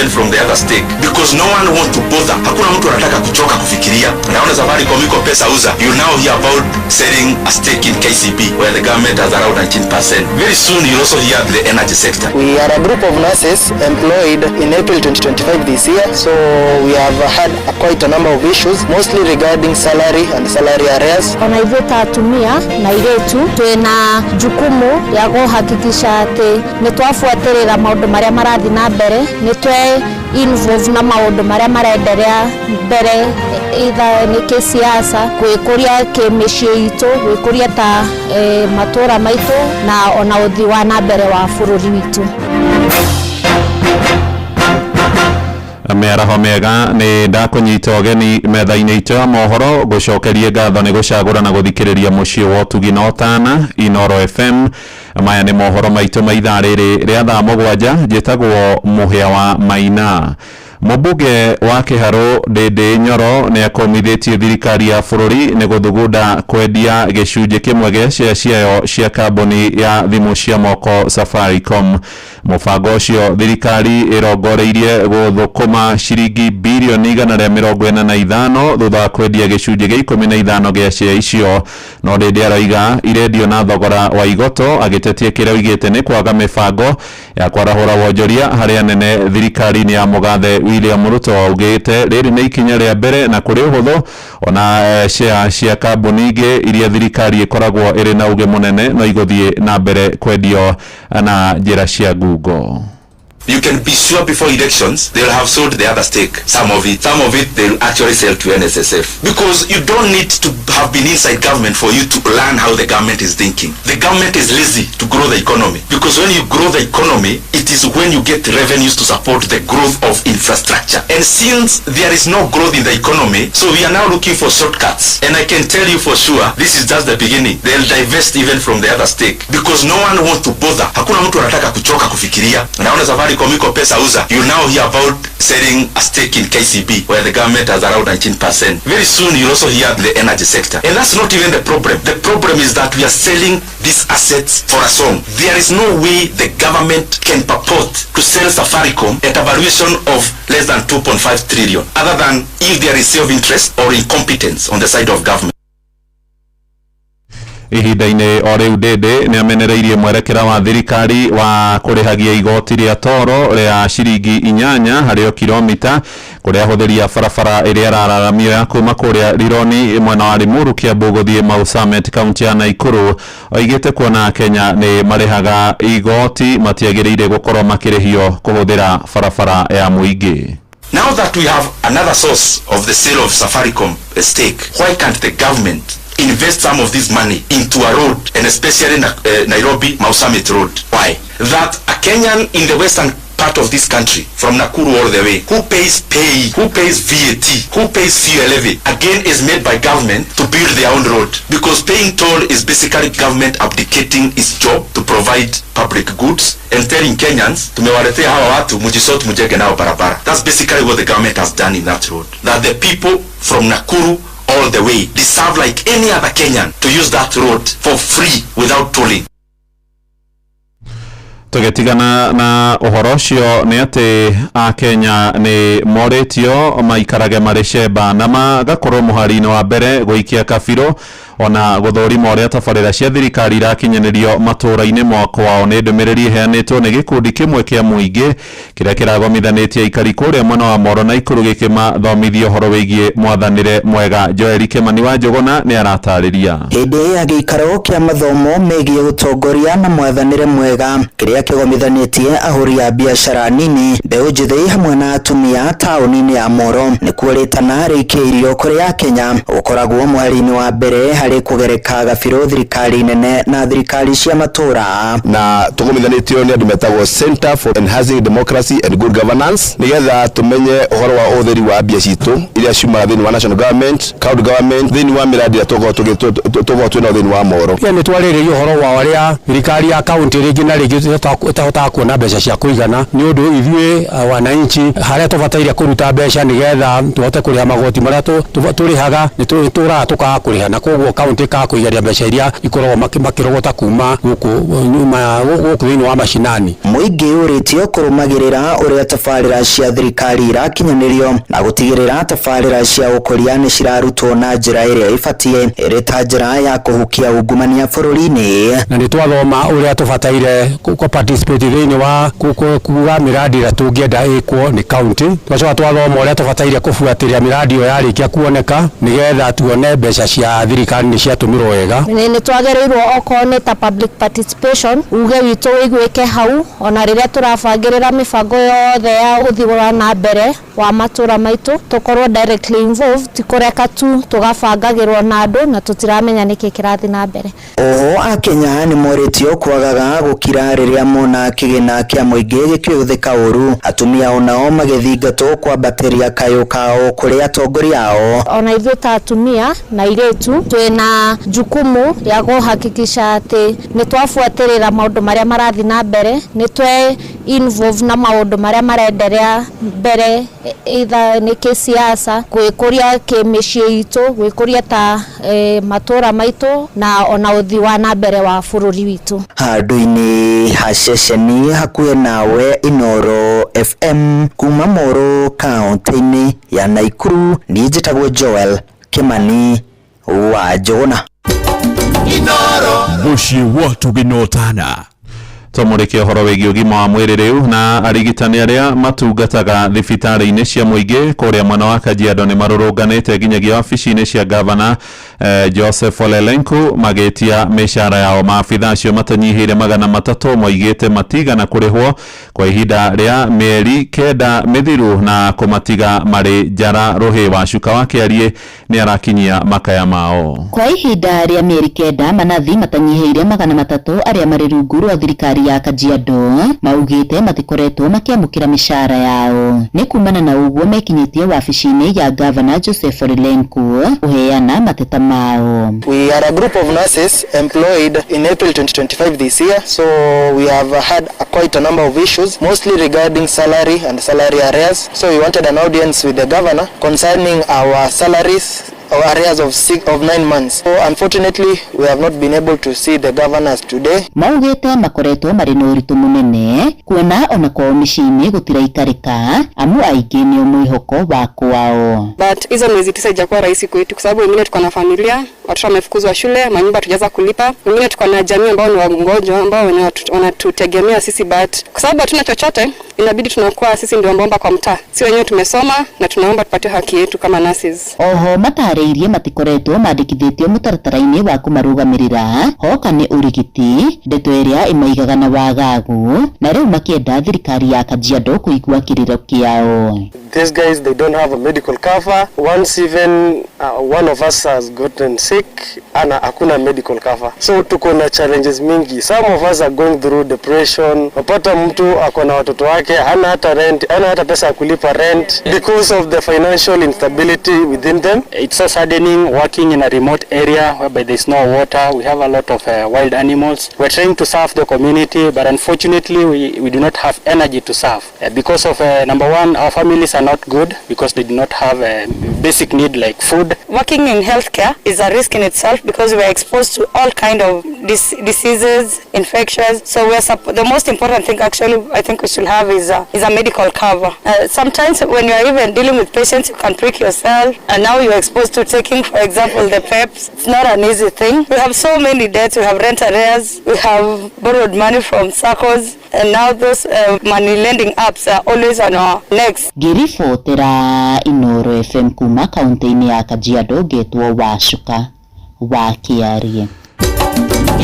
even from the other stake because no one want to bother. Hakuna mtu anataka kuchoka kufikiria. Naona Safaricom iko pesa uza. You now hear about selling a stake in KCB where the government has around 19%. Very soon you'll also hear the energy sector. We are a group of nurses employed in April 2025 this year, so we have had quite a number of issues, mostly regarding salary and salary arrears. Ona ithuĩ ta atumia na airĩtu twĩna jukumu ya kũhakikisha atĩ nĩ twabuatĩrĩra maũndũ marĩa marathiĩ na mbere, nĩ twe involve na maũndũ marĩa marenderea mbere, either nĩ kĩsiasa, gwĩkũria kĩmĩciĩ itũ, gwĩkũria ta matũra maitũ na ona ũthii wa na mbere wa bũrũri witũ. Mĩaraho mĩega, nĩ ndakũnyita ũgeni metha-inĩ itũ ya mohoro, gũcokerie ngatho nĩ gũcagũra na gũthikĩrĩria mũciĩ wa ũtugi na ũtana, Inoro FM. Maya nĩ mohoro maitũ ma ithaa rĩrĩ rĩa thaa 7. Njĩtagwo Mũhĩa wa Maina. Mũmbunge wa Kĩharũ Ndĩndĩ Nyoro nĩ akomithĩtie thirikari ya bũrũri nĩ gũthugunda kwendia gĩcunjĩ kĩmwe gĩa share ciayo cia kambuni ya thimũ cia moko Safaricom. Mũbango ũcio thirikari ĩrongoreirie gũthũkũma ciringi birioni 145 thutha wa kwendia gĩcunjĩ gĩa 15 gĩa share icio. No Ndĩndĩ aroiga irendio na thogora wa igoto, agĩtetia kĩrĩa oigĩte nĩ kwaga mĩbango ya kwarahũra wonjoria harĩ anene thirikari-inĩ ya mũgathe William Ruto. Augĩte rĩrĩ nĩ ikinya rĩa mbere na kũrĩ ũhũthũ ona share cia kambuni ingĩ iria thirikari ĩkoragwo ĩrĩ na uge mũnene no igũthiĩ na mbere kwendio na njĩra cia ngungo. You can be sure before elections, they'll have sold the other stake, some of it. Some of it they'll actually sell to NSSF. Because you don't need to have been inside government for you to learn how the government is thinking. The government is lazy to grow the economy. Because when you grow the economy, it is when you get revenues to support the growth of infrastructure. And since there is no growth in the economy, so we are now looking for shortcuts. And I can tell you for sure, this is just the beginning. They'll divest even from the other stake. Because no one wants to bother. Hakuna mtu anataka kuchoka kufikiria. Naona Safaricom iko pesa uza. You now hear about selling a stake in KCB where the government has around 19%. Very soon you'll also hear the energy sector. And that's not even the problem. The problem is that we are selling these assets for a song. There is no way the government can purport to sell Safaricom at a valuation of less than 2.5 trillion, other than if there is self-interest or incompetence on the side of government. Ihinda-inĩ o rĩu, Ndĩndĩ nĩ amenereirie mwerekera wa thirikari wa kũrĩhagia igoti rĩa toro rĩa ciringi 8 harĩ o kilomita kũrĩa ahũthĩri a barabara ĩrĩa ĩrararamio ya kuma kũrĩa Rironi mwena wa Limuru, Kiambu, gũthiĩ Mau Summit, kaunti ya Nakuru. Oigĩte kuona Kenya nĩ marĩhaga igoti, matiagĩrĩire gũkorwo makĩrĩhio kũhũthĩra barabara ya mũingĩ. Now that we have another source of the sale of Safaricom stake, why can't the government invest some of this money into a road, and especially Nairobi Mau Summit Road? Why? That a Kenyan in the western part of this country, from Nakuru all the way, who pays pay, who pays VAT, who pays fuel levy, again is made by government to build their own road. Because paying toll is basically government abdicating its job to provide public goods and telling Kenyans, "Tumewaletea hawa watu, mujisort, mujenge nao barabara." That's basically what the government has done in that road. That the people from Nakuru all the way deserve, like any other Kenyan, to use that road for free without tolling. Tũgĩtigana na ũhoro ũcio, nĩ atĩ Akenya nĩ morĩtio maikarage marĩ cemba na magakorwo mũhari-inĩ wa mbere gũikia kabirũ ona gũthũrima ũrĩa tabarĩra cia thirikari irakinyanĩrio matũũra-inĩ mwako wao. Nĩ ndũmĩrĩri ĩheanĩtwo nĩ gĩkundi kĩmwe kĩa mũingĩ kĩrĩa kĩragomithanĩtie aikari kũrĩa mwena wa Moro na Ikuru, gĩkĩmathomithia ũhoro wĩgiĩ mwathanĩre mwega. Joeli Kĩmani wa Njũgũna nĩ aratarĩria. Hĩndĩ ya gĩikaro kĩa mathomo megiĩ ũtongoria na mwathanĩre mwega kĩrĩa kĩgomithanĩtie ahũri a biacara nini, mbeũ njĩthĩ hamwe na atumia taũni-inĩ ya Moro, nĩkuo rĩtana rĩikĩirio kũrĩ Akenya gũkoragwo mũhari-inĩ wa mbere harĩ kũgereka gabirũ thirikari nene na thirikari cia matũũra. Na tũgomithanĩtio nĩ andũ metagwo Center for Enhancing Democracy and Good Governance, nĩgetha tũmenye ũhoro wa ũhũthĩri wa mbia citũ iria ciumaga thĩinĩ wa national government, county government, thĩinĩ wa mĩradi ĩrĩa tũkoragwo twĩnayo thĩinĩ wa Moro. Pia nĩ twarĩrĩria ũhoro wa ũrĩa thirikari ya kaunti rĩngĩ na rĩngĩ ĩtahotaga kuona mbeca cia kũigana, nĩ ũndũ ithuĩ wananchi harĩa tũbataire kũruta mbeca nĩgetha tũhote kũrĩha magoti marĩa tũrĩhaga, nĩ tũraga tũkaga kũrĩha, na koguo kaunti ĩkaga kũigeria mbeca iria ikoragwo makĩrogota kuma gũkũ nyuma gũkũ thĩinĩ wa macinani. Mũingĩ ũrĩtio kũrũmagĩrĩra ũrĩa tabarĩra cia thirikari irakinyanĩrio na gũtigĩrĩra tabarĩra cia ũkũria nĩ cirarutwo na njĩra ĩrĩa ĩbatiĩ ĩrĩ ta njĩra ya kũhukia ungumania bũrũri-inĩ. Na nĩ twathoma ũrĩa tũbataire kũ participate thĩinĩ wa kuga mĩradi ĩrĩa tũngĩenda ĩkwo nĩ kaunti, twacoka twathoma ũrĩa tũbataire kũbuatĩrĩra mĩradi ĩyo yarĩkia kuoneka nĩgetha tuone mbeca cia thirikari nĩ ciatũmĩrwo wega. Nĩ twagĩrĩirwo okorwo nĩ ta public participation uge witũ wĩiguĩke hau ona rĩrĩa tũrabangĩrĩra mĩbango yothe ya ũthii wa na mbere wa matũra maitũ tũkorwo directly involved, ti kũreka tu tũgabangagĩrwo na andũ na tũtiramenya nĩkĩ kĩrathiĩ na mbere. Oho akenya nĩ morĩtio kwagaga gũkira rĩrĩa mona kĩgĩna kĩa mũingĩ gĩkĩhũthĩka ũru, atumia onao magĩthingatwo kwambatĩria kayũ kao kũrĩ atongoria ao. Ona ithuĩ ta atumia na airĩtu twĩna jukumu rĩa kũhakikisha atĩ nĩ twabuatĩrĩra maũndũ marĩa marathiĩ na mbere, nĩ twe involve na maũndũ marĩa marenderea mbere either nĩ kĩsiasa, gwĩkũria kĩmĩciĩ itũ, gwĩkũria ta matũra maitũ na ona ũthii wa na mbere wa bũrũri witũ. Handũ-inĩ ha ceceni hakuhĩ nawe Inooro FM kuma Moro kaunti-inĩ ya Nakuru, niĩ njĩtagwo Joel Kimani wa Njũgũna. Mũciĩ wa ũtugi na ũtana. Tũmũrĩke ũhoro wĩgiĩ ũgima wa mwĩrĩ rĩu na arigitani arĩa matungataga thibitarĩ-inĩ cia mũingĩ kũrĩa mwena wa Kajiado nĩ marũrũnganĩte nginyagia wabici-inĩ cia gavana Joseph Ole Lenku magĩtia mĩcara yao. Maabitha acio matanyihĩire 300 moigĩte matigana kũrĩhwo kwa ihinda rĩa mĩeri 9 mĩthiru na kũmatiga marĩ njara. Rũhĩ wa Cuka wa Kĩariĩ nĩ arakinyia makaya mao. Kwa ihinda rĩa mĩeri 9 manathi matanyihĩire 300 arĩa marĩ rungu rwa thirikari ya Kajiado maugĩte matikoretwo makĩamũkĩra mĩcara yao. Nĩ kumana na ũguo mekinyĩtie wabici-inĩ ya gavana Joseph Ole Lenku kũheana mateta mao. We are a group of nurses employed in April 2025 this year, so we have had quite a number of issues, mostly regarding salary and salary arrears. So we wanted an audience with the governor concerning our salaries or arrears of 9 months. So unfortunately, we have not been able to see the governors today. Maugĩte makoretwo marĩ na ũritũ mũnene kuona ona kwao mĩciĩ-inĩ gũtiraikarĩka amu aingĩ nĩo mwĩhoko wa kwao. But hizo miezi 9 haijakuwa rahisi kwetu kwa sababu wengine tuko na familia, watoto wamefukuzwa shule, manyumba hatujaweza kulipa, wengine tuko na jamii ambao ni wagonjwa ambao wanatutegemea sisi, but kwa sababu hatuna chochote inabidi tunakuwa sisi ndio ombaomba kwa mtaa. Si wenyewe tumesoma na tunaomba tupate haki yetu kama nurses. Oho matarĩirie matikoretwo mandĩkithĩtio mũtaratara-inĩ wa kũmarũgamĩrĩra hoka nĩ ũrigiti, ndeto ĩrĩa ĩmaigaga na wagagu na rĩu makĩenda thirikari ya Kajiado kũigua kĩrĩro kĩao. These guys, they don't have a medical cover. Once even one of us has gotten sick, ana hakuna medical cover. So tuko na challenges mingi. Some of us are going through depression. Wapata mtu ako na watoto wake, hana hata rent, hana hata pesa ya kulipa rent because of the financial instability within them. It's so saddening working in a remote area whereby there's no water. We have a lot of wild animals. We're trying to serve the community, but unfortunately we do not have energy to serve. Because of number one, our families are not good because they do not have a basic need like food. Working in healthcare is a risk in itself because we are exposed to all kind of diseases, infections. So we are the most important thing actually I think we should have is a medical cover. Sometimes when you are even dealing with patients, you can prick yourself, and now you are exposed to taking, for example, the PEPs. It's not an easy thing. We have so many debts. We have rent arrears. We have borrowed money from circles, and now those money lending apps are always on our necks. Ngĩribotera Inooro FM kuma kaunti-inĩ ya Kajiado ngetwo Wacuka wa Kĩarie.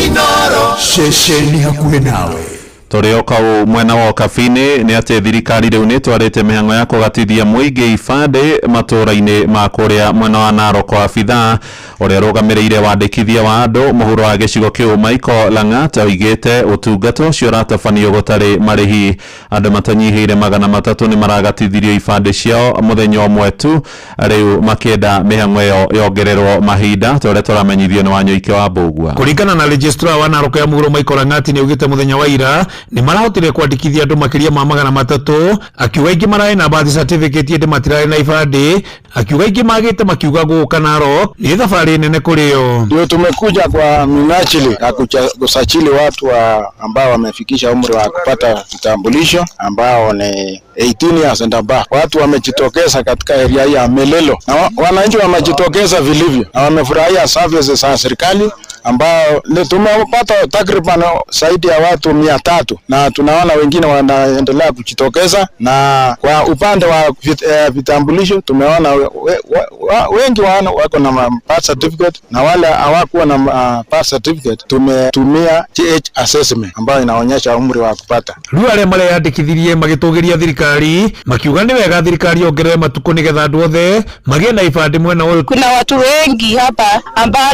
Inooro ceceni hakuhĩ nawe. Tũrĩ o kau mwena wa Ũkabi-inĩ nĩ atĩ thirikari rĩu nĩ ĩtwarĩte mĩhang'o ya kũgatithia mũingĩ ibandĩ matũũra-inĩ ma kũrĩa mwena wa Narok. Abithaa ũrĩa ũrũgamĩrĩire wandĩkithia wa andũ mũhuro wa gĩcigo kĩu Michael Lang'at oigĩte ũtungata ũcio ũratabanio gũtarĩ marĩhi. Andũ matanyihĩire 300 nĩ maragatithirio ibandĩ ciao mũthenya ũmwe tu, rĩu makĩenda mĩhang'o ĩyo yongererwo mahinda ta ũrĩa tũramenyithio nĩ Wanyoike wa Mbũgua. Kũringana na registrar wa Narok ya mũhuro Michael Lang'at nĩ augĩte mũthenya wa ira Nĩ marahotire kwandĩkithia andũ makĩria ma 300. Akiuga aingĩ mararĩ na birth certificate ĩndĩ matirarĩ na ibandĩ. Akiuga aingĩ magĩte makiuga gũka Narok nĩ thabarĩ nene kũrĩ o. Ndio tumekuja kwa minajili ya kusajili watu ambao wamefikisha umri wa kupata kitambulisho ambao ni 18 years and above. Watu wamejitokeza katika area ya Melelo na wananchi wamejitokeza vilivyo na wamefurahia services za serikali ambao tumepata takriban zaidi ya watu 300 na tunaona wengine wanaendelea kujitokeza. Na kwa upande wa vitambulisho tumeona wengi wako na birth certificate na wale hawakuwa na birth certificate tumetumia GH assessment ambayo inaonyesha umri wa kupata. Rĩu arĩa mareyandĩkithirie magĩtũgĩria thirikari makiuga nĩ wega thirikari yongerere matukũ nĩgetha andũ othe magĩe na ibandĩ mwena ũyũ. Kuna watu wengi hapa ambao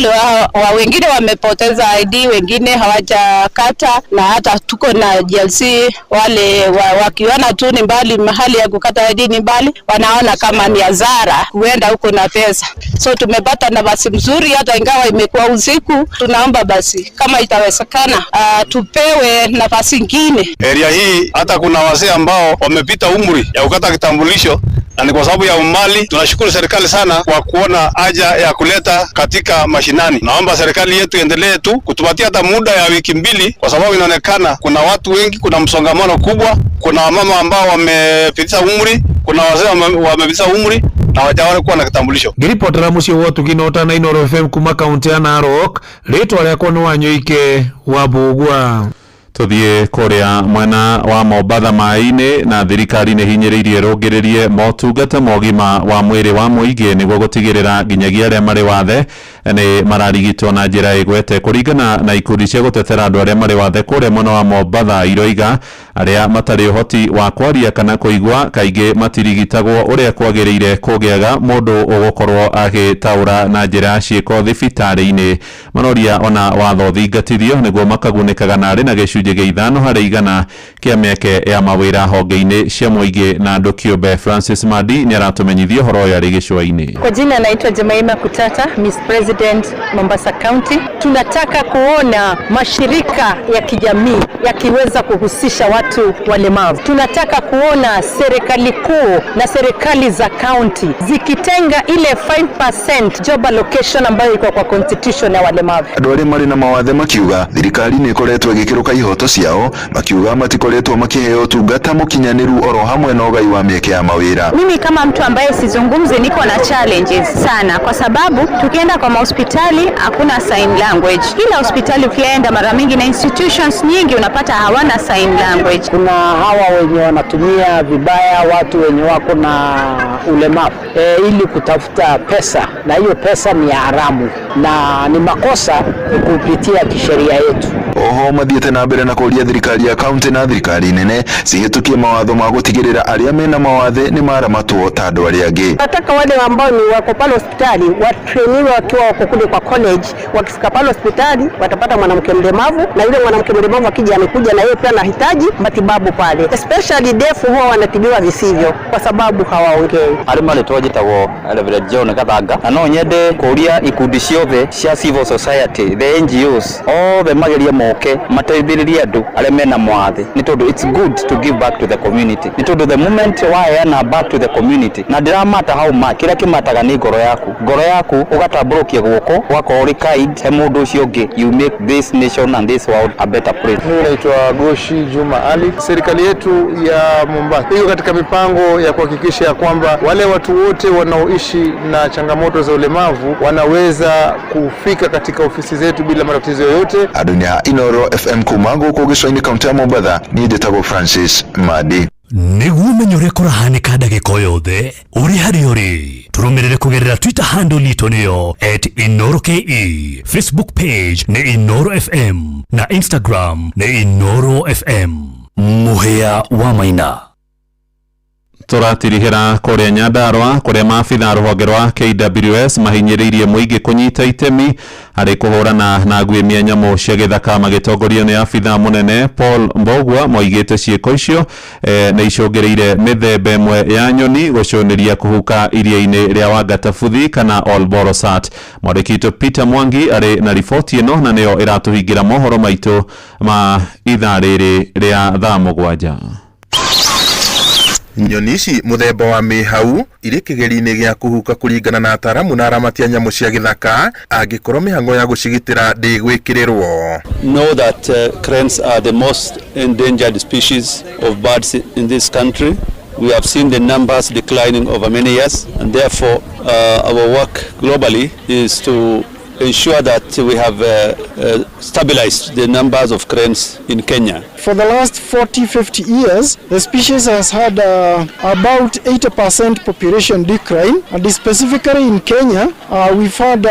wengine wamepoteza ID, wengine hawajakata, na hata tuko na GLC wale wakiona tu ni mbali, mahali ya kukata ID ni mbali, wanaona kama ni hasara kuenda huko na pesa. So tumepata nafasi mzuri, hata ingawa imekuwa usiku. Tunaomba basi kama itawezekana, tupewe nafasi ingine. Area hii hata kuna wazee ambao wamepita umri ya kukata kitambulisho na ni kwa sababu ya umbali. Tunashukuru serikali sana kwa kuona haja ya kuleta katika mashinani. Naomba serikali yetu iendelee tu kutupatia hata muda ya wiki 2, kwa sababu inaonekana kuna watu wengi, kuna msongamano kubwa, kuna wamama ambao wamepitisha umri, kuna wazee wamepitisha umri na hawajawahi kuwa na kitambulisho. Ngĩribotera mũciĩ wa ũtugi na ũtana Inooro FM kuma kaunti ya Narok, rĩtwa rĩakwa nĩ Wanyoike wa Mbũgua. Tuthiĩ kũrĩa mwena wa Mombatha maĩ-inĩ na thirikari nĩ hinyĩrĩirie ĩrũngĩrĩrie motungata ma ũgima wa mwĩrĩ wa mũingĩ nĩguo gũtigĩrĩra nginyagia arĩa marĩ wathe nĩ mararigitwo na njĩra ĩgwete. Kũringana na ikundi cia gũtetera andũ arĩa marĩ wathe kũrĩa mwena wa Mombatha, iroiga arĩa matarĩ ũhoti wa kwaria kana kũigua kaingĩ matirigitagwo ũrĩa kwagĩrĩire, kũgĩaga mũndũ ũgũkorwo agĩtaũra na njĩra ya ciĩko thibitarĩ-inĩ. Maroria ona watho ũthingatithio nĩguo makagunĩkaga na arĩ na gĩcunjĩ gĩa 5 harĩ 100 kĩa mĩeke ya mawĩra honge-inĩ cia mũingĩ na andũ kĩũmbe. Francis Madi nĩ aratũmenyithia ũhoro ũyũ arĩ gĩcũa-inĩ. Kwa jina naitwa Jemaima Kutata, Miss President Mombasa County. Tunataka kuona mashirika ya kijamii yakiweza kuhusisha watu walemavu. Tunataka kuona serikali kuu na serikali za county zikitenga ile 5% job allocation ambayo iko kwa constitution ya walemavu. Andũ arĩa marĩ na mawathe makiuga thirikari nĩ ĩkoretwo ĩgĩkĩrũka ihoto ciao, makiuga matikoretwo makĩheo ũtungata mũkinyanĩru oro hamwe na ũgai wa mĩeke ya mawĩra. Mimi kama mtu ambaye sizungumzi niko na challenges sana, kwa sababu tukienda kwa mahospitali hakuna sign language. Kila hospitali ukienda mara mingi na institutions nyingi unapata hawana sign language. Kuna hawa wenye wanatumia vibaya watu wenye wako na ulemavu ili kutafuta pesa, na hiyo pesa ni ya haramu na ni makosa kupitia kisheria yetu. Oho mathiĩte na mbere na kũria thirikari ya kaunti na thirikari nene cihĩtũkie mawatho ma gũtigĩrĩra arĩa mena mawathe nĩ maramatwo ta andũ arĩa angĩ. Nataka wale ambao ni wako pale hospitali watrainiwe wakiwa wako kule kwa college. Wakifika pale hospitali watapata mwanamke mlemavu, na yule mwanamke mlemavu akija amekuja na yeye pia anahitaji matibabu pale. Especially deaf huwa wanatibiwa visivyo kwa sababu hawaongei. Arĩ marĩtwa njĩtagwo Reverend John Gathanga, na no nyende kũria ikundi ciothe cia civil society, the NGOs othe magerie moke mateithĩrĩrie andũ arĩa mena mawathe, nĩ tondũ it's good to give back to the community, nĩ tondũ the moment waheana back to the community, na ndĩramata how much, kĩrĩa kĩmataga nĩ ngoro yaku, ngoro yaku ũgatambũrũkia guoko ũgakorwo ũrĩ kind he mũndũ ũcio ũngĩ, you make this nation and this world a better place. Mimi naitwa Goshi Juma Ali. Serikali yetu ya Mombasa iko katika mipango ya kuhakikisha ya kwamba wale watu wote wanaoishi na changamoto za ulemavu wanaweza kufika katika ofisi zetu bila matatizo yoyote. Andũ a Inooro FM kuma gũkũ gĩcũa-inĩ kaunti ya Mombatha, niĩ njĩtagwo Francis Madi. Nĩguo ũmenye ũrĩa kũrahanĩka ndagĩka o yothe ũrĩ harĩa ũrĩ, tũrũmĩrĩre kũgerera Twitter handle itũ nĩyo @InooroKE, Facebook page nĩ Inooro FM na Instagram nĩ Inooro FM. Mũhĩa wa Maina. Tũratirihĩra kũrĩa Nyandarũa kũrĩa maabitha a rũhonge rwa KWS mahinyĩrĩirie mũingĩ kũnyita itemi harĩ kũhũrana na nguĩmia nyamũ cia gĩthaka magĩtongorio nĩ abitha mũnene Paul Mbogua. Moigĩte ciĩko icio nĩ icũngĩrĩire mĩthemba ĩmwe ya nyoni gũcũnĩria kũhuka iria-inĩ rĩa Wangatabuthi kana Olborosat. Mwandĩki witũ Peter Mwangi arĩ na riboti ĩno na nĩyo ĩratũhingĩra mohoro maitũ ma ithaa rĩrĩ rĩa thaa 7. Nyoni ici mũthemba wa mĩhau irĩ kĩgeri-inĩ gĩa kũhuka kũringana na ataaramu na aramati a nyamũ cia gĩthaka angĩkorwo mĩhang'o ya gũcigitĩra ndĩgwĩkĩrĩrwo. Know that cranes are the most endangered species of birds in this country. We have seen the numbers declining over many years, and therefore our work globally is to ensure that we have stabilized the numbers of cranes in Kenya. For the last 40-50 years, the species has had about 80% population decline, and specifically in Kenya, we've had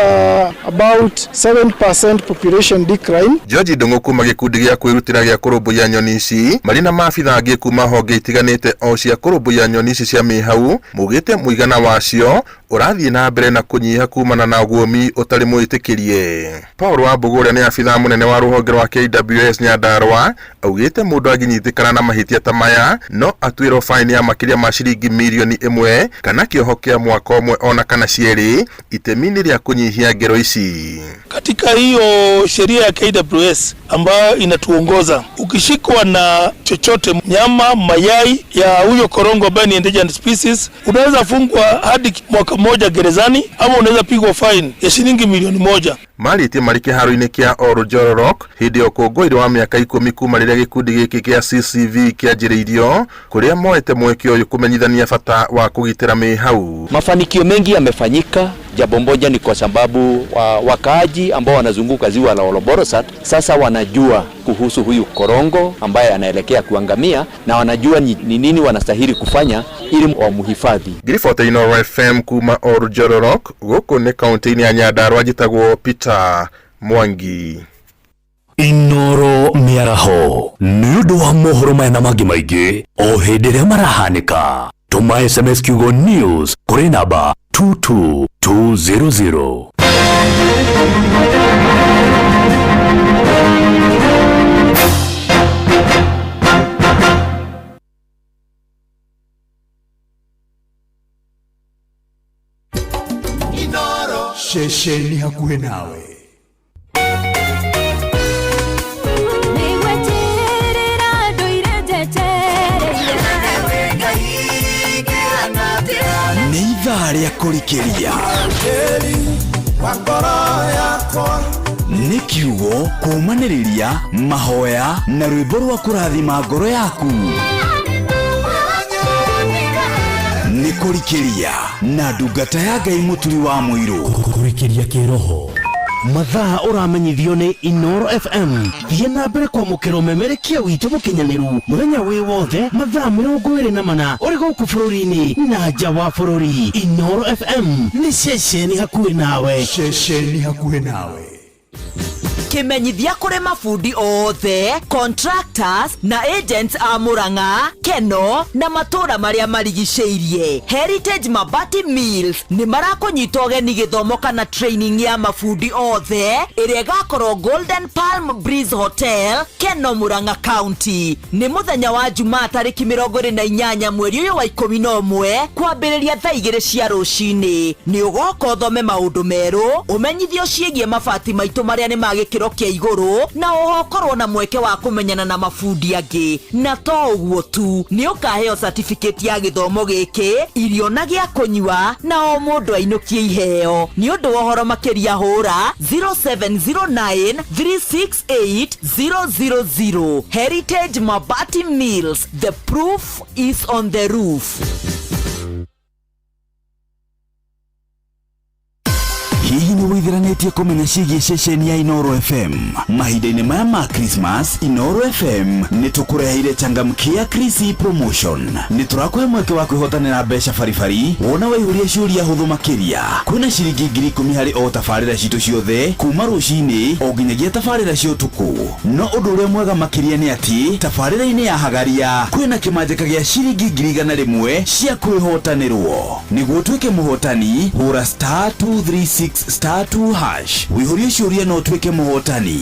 about 7% population decline. George Ndung'u kuma gĩkundi gĩa kwĩrutĩra gĩa kũrũmbũiya nyoni ici marĩ na maabitha angĩ kuma honge itiganĩte o cia kũrũmbũiya nyoni ici cia mĩhau maugĩte mũigana wacio ũrathiĩ na mbere na kũnyiha kumana na guomi ũtarĩ mwĩtĩkĩrie. Paul Wambũgũ ũrĩa nĩ abitha mũnene wa rũhonge rwa KWS Nyandarũa augĩte mũndũ angĩnyitĩkana na mahĩtia ta maya no atuĩrwo faini ya makĩria ma ciringi mirioni 1 kana kĩoho kĩa mwaka ũmwe ona kana cierĩ itemi-inĩ rĩa kũnyihia ngero ici. Katika hiyo sheria ya KWS ambayo inatuongoza, ukishikwa na chochote, nyama, mayai ya huyo korongo ambaye ni endangered species, unaweza fungwa hadi mwaka mmoja gerezani ama unaweza pigwa fine ya shilingi milioni 1. Marĩtie marĩ kĩharo-inĩ kĩa Oljororok hĩndĩ ya ũkũngũĩri wa mĩaka 10 kuma rĩrĩa gĩkundi gĩkĩ kĩa CCV kĩanjĩrĩirio kũrĩa moete mweke ũyũ kũmenyithania bata wa kũgitĩra mĩhau. Mafanikio mengi yamefanyika. Jambo moja ni kwa sababu wakaaji ambao wanazunguka ziwa la Olborosat sasa wanajua kuhusu huyu korongo ambaye anaelekea kuangamia na wanajua ni nini wanastahili kufanya ili wamhifadhi. Ngiribota Inooro FM kuma Oljororok gũkũ nĩ kaunti-inĩ ya Nyandarũa njĩtagwo Peter Mwangi. Inooro mĩaraho nĩ ũndũ wa mohoro maya na mangĩ maingĩ o hĩndĩ ĩrĩa marahanĩka. Tũma SMS kiugo news kũrĩ namba 22200. Ceceni hakuhĩ nawe. Nĩ ithaa rĩa kũrikĩria. Nĩ kiugo kũũmanĩrĩria mahoya na rwĩmbo rwa kũrathima ngoro yaku. Nĩ kũrikĩria na ndungata ya Ngai Mũturi wa Mũirũ. Kũrikĩria kĩroho. Mathaa ũramenyithio nĩ Inooro FM. Thiĩ na mbere kwamũkĩra ũmemerekia witũ mũkinyanĩru mũthenya wĩ wothe mathaa 24 ũrĩ gũkũ bũrũri-inĩ na nja wa bũrũri. Inooro FM nĩ ceceni hakuhĩ nawe. Ceceni hakuhĩ nawe. Kimenyithia kũrĩ mabundi othe, contractors na agents a Murang'a, Keno na matũra marĩa marigicĩirie. Heritage Mabati Mills nĩ marakũnyita ũgeni gĩthomo kana training ya mabundi othe ĩrĩa ĩgakorwo Golden Palm Breeze Hotel, Keno, Murang'a County. Nĩ mũthenya wa Jumaa tarĩki 28 mweri ũyũ wa 11 kwambĩrĩria thaa 2 cia rũcinĩ. Nĩ ũgoka ũthome maũndũ merũ, ũmenyithio ciĩgiĩ mabati maitũ marĩa nĩ ma gĩkĩro kĩa igũrũ na oho ũkorwo na mweke wa kũmenyana na mabundi angĩ. Na to ũguo tu, nĩ ũkaheo certificate ya gĩthomo gĩkĩ, irio na gĩa kũnyua, na o mũndũ ainũkie iheo. Nĩ ũndũ wa ũhoro makĩria hũra 0709 368 000. Heritage Mabati Mills, the proof is on the roof. Hihi nĩ wĩithĩranĩtie wĩithiranĩtie kũmenya ciĩgiĩ ceceni ya Inoro FM? Mahinda-inĩ maya ma Christmas, Inoro FM nĩ tũkũreheire changamkia Krisi promotion. Nĩ tũrakũhe mweke wa kwĩhotanĩra mbeca baribari wona waihũria ciũria hũthũ makĩria. Kwĩna ciringi 10,000 harĩ o tabarĩra citũ ciothe kuma rũcinĩ o nginyagia tabarĩra cia ũtukũ. No ũndũ ũrĩa mwega makĩria nĩ atĩ tabarĩra-inĩ ya Hagaria kwĩna kĩmanjĩka gĩa ciringi 100,000 cia kwĩhotanĩrwo. Nĩguo ũtuĩke mũhotani, hũra star 236 star 2 hash wĩihũrie ciũria na ũtuĩke mũhotani.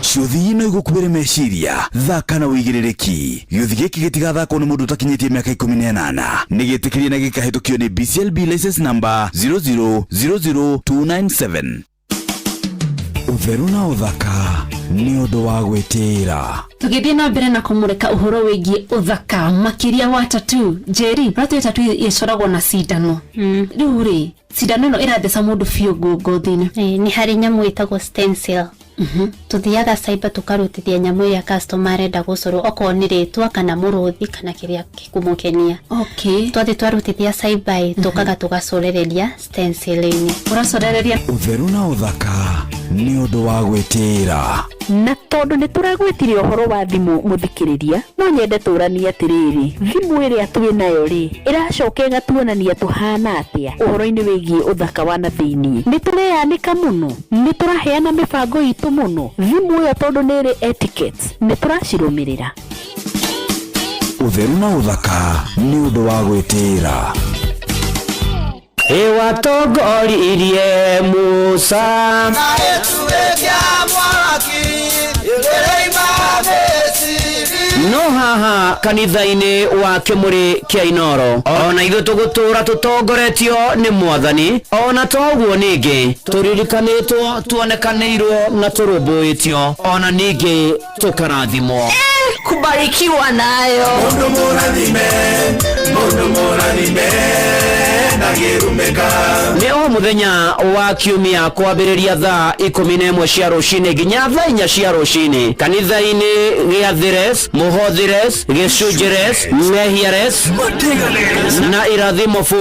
Ciũthi no igũkuĩre meciria, thaka na ũigĩrĩrĩki. Gĩũthi gĩkĩ gĩtigathakwo nĩ mũndũ ũtakinyĩtie mĩaka 18. Nĩ gĩtĩkĩrie na gĩkahĩtũkio nĩ BCLB license number 0000297. Ũtheru na ũthaka nĩ ũndũ wa gwĩtĩĩra. Tũgĩthiĩ na mbere na kũmũrĩka ũhoro wĩgiĩ ũthaka makĩria wa tattoo, Njeri, ũratwĩra tattoo ĩcoragwo na cindano. Rĩu rĩ, cindano ĩno ĩratheca mũndũ biũ ngothi-inĩ? Nĩ harĩ nyamũ ĩtagwo stencil. Tuthiaga cyber tũkarutithia nyamũ ĩrĩa customer arenda gũcorwo, okorwo nĩ rĩtwa kana mũrũthi kana kĩrĩa gĩkũmũkenia. Twathiĩ twarutithia cyber ĩ, tũkaga tũgacorereria stencil-inĩ. Ũracorereria. Ũtheru na ũthaka nĩ ũndũ wa gwĩtĩĩra. Na tondũ nĩ tũragwĩtire ũhoro wa thimũ mũthikĩrĩria, no nyende tũranie atĩrĩrĩ, thimũ ĩrĩa twĩ nayo rĩ, ĩracoka ĩgatuonania tũhana atĩa ũhoro-inĩ wĩgiĩ ũthaka wa na thĩiniĩ. Nĩ tũreyanĩka mũno, nĩ tũraheana mĩbango itũ mũno. Thimũ ĩyo tondũ nĩ ĩrĩ etiquettes, nĩ tũracirũmĩrĩra. Ũtheru na ũthaka nĩ ũndũ wa gwĩtĩĩra. Ĩwatongoririe Musa. No haha kanitha-inĩ wa kĩmũrĩ kĩa Inoro, ona ithuĩ tũgũtũra tũtongoretio nĩ Mwathani. Ona toguo ningĩ tũririkanĩtwo, tuonekanĩirwo na tũrũmbũĩtio, ona ningĩ tũkarathimwo. Kubarikiwa nayo. Mundu mũrathime, mundu mũrathime na gĩrumĩka. Nĩ o mũthenya wa kiumia kwambĩrĩria thaa 11 cia rũcinĩ nginya thaa 4 cia rũcinĩ kanitha-inĩ gĩa Thires, Mũhothires, Gĩcunjĩres, Mehiares na Irathimo bu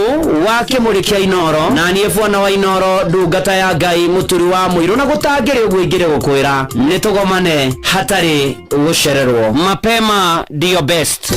wa kĩmũrĩ kĩa Inoro, na niĩ bwana wa Inoro, ndungata ya Ngai, mũturi wa mũirũ, na gũtangĩrĩ ũguo ingĩrĩ gũkwĩra nĩ tũgomane hatarĩ gũcererwo. Mapema ndio best.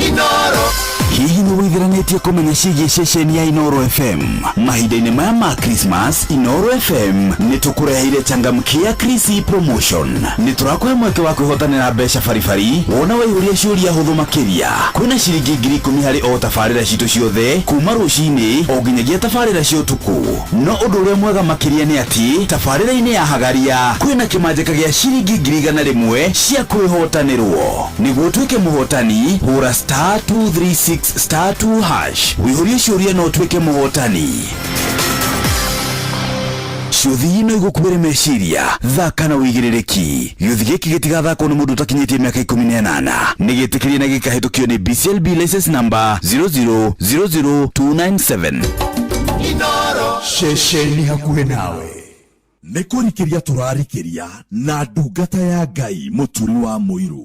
Inoro. Hihi nĩ wĩithiranĩtie kũmenya ciĩgiĩ ceceni ya Inoro FM? Mahinda-inĩ maya ma Christmas, Inoro FM nĩ tũkũreheire changamkia Krisi promotion. Nĩ tũrakũhe mweke wa kwĩhotanĩra mbeca baribari wona waihũria ciũria hũthũ makĩria. Kwĩna ciringi 10,000 harĩ o tabarĩra citũ ciothe kuma rũcinĩ o nginyagia tabarĩra cia ũtukũ. No ũndũ ũrĩa mwega makĩria nĩ atĩ tabarĩra-inĩ ya Hagaria kwĩna kĩmanjĩka gĩa ciringi 100,000 cia kwĩhotanĩrwo. Nĩguo ũtuĩke mũhotani, hũra star 236 star 2 hash wĩihũrie ciũria na ũtuĩke mũhotani. Ciũthi no igũkuĩre meciria, thaka na ũigĩrĩrĩki. Gĩũthi gĩkĩ gĩtigathakwo nĩ mũndũ ũtakinyĩtie mĩaka 18. Nĩ gĩtĩkĩrie na gĩkahĩtũkio nĩ BCLB license number 0000297. Inoro. Ceceni hakuhĩ nawe nĩ kũrikĩria tũrarikĩria na ndungata ya Ngai mũturi wa mũirũ.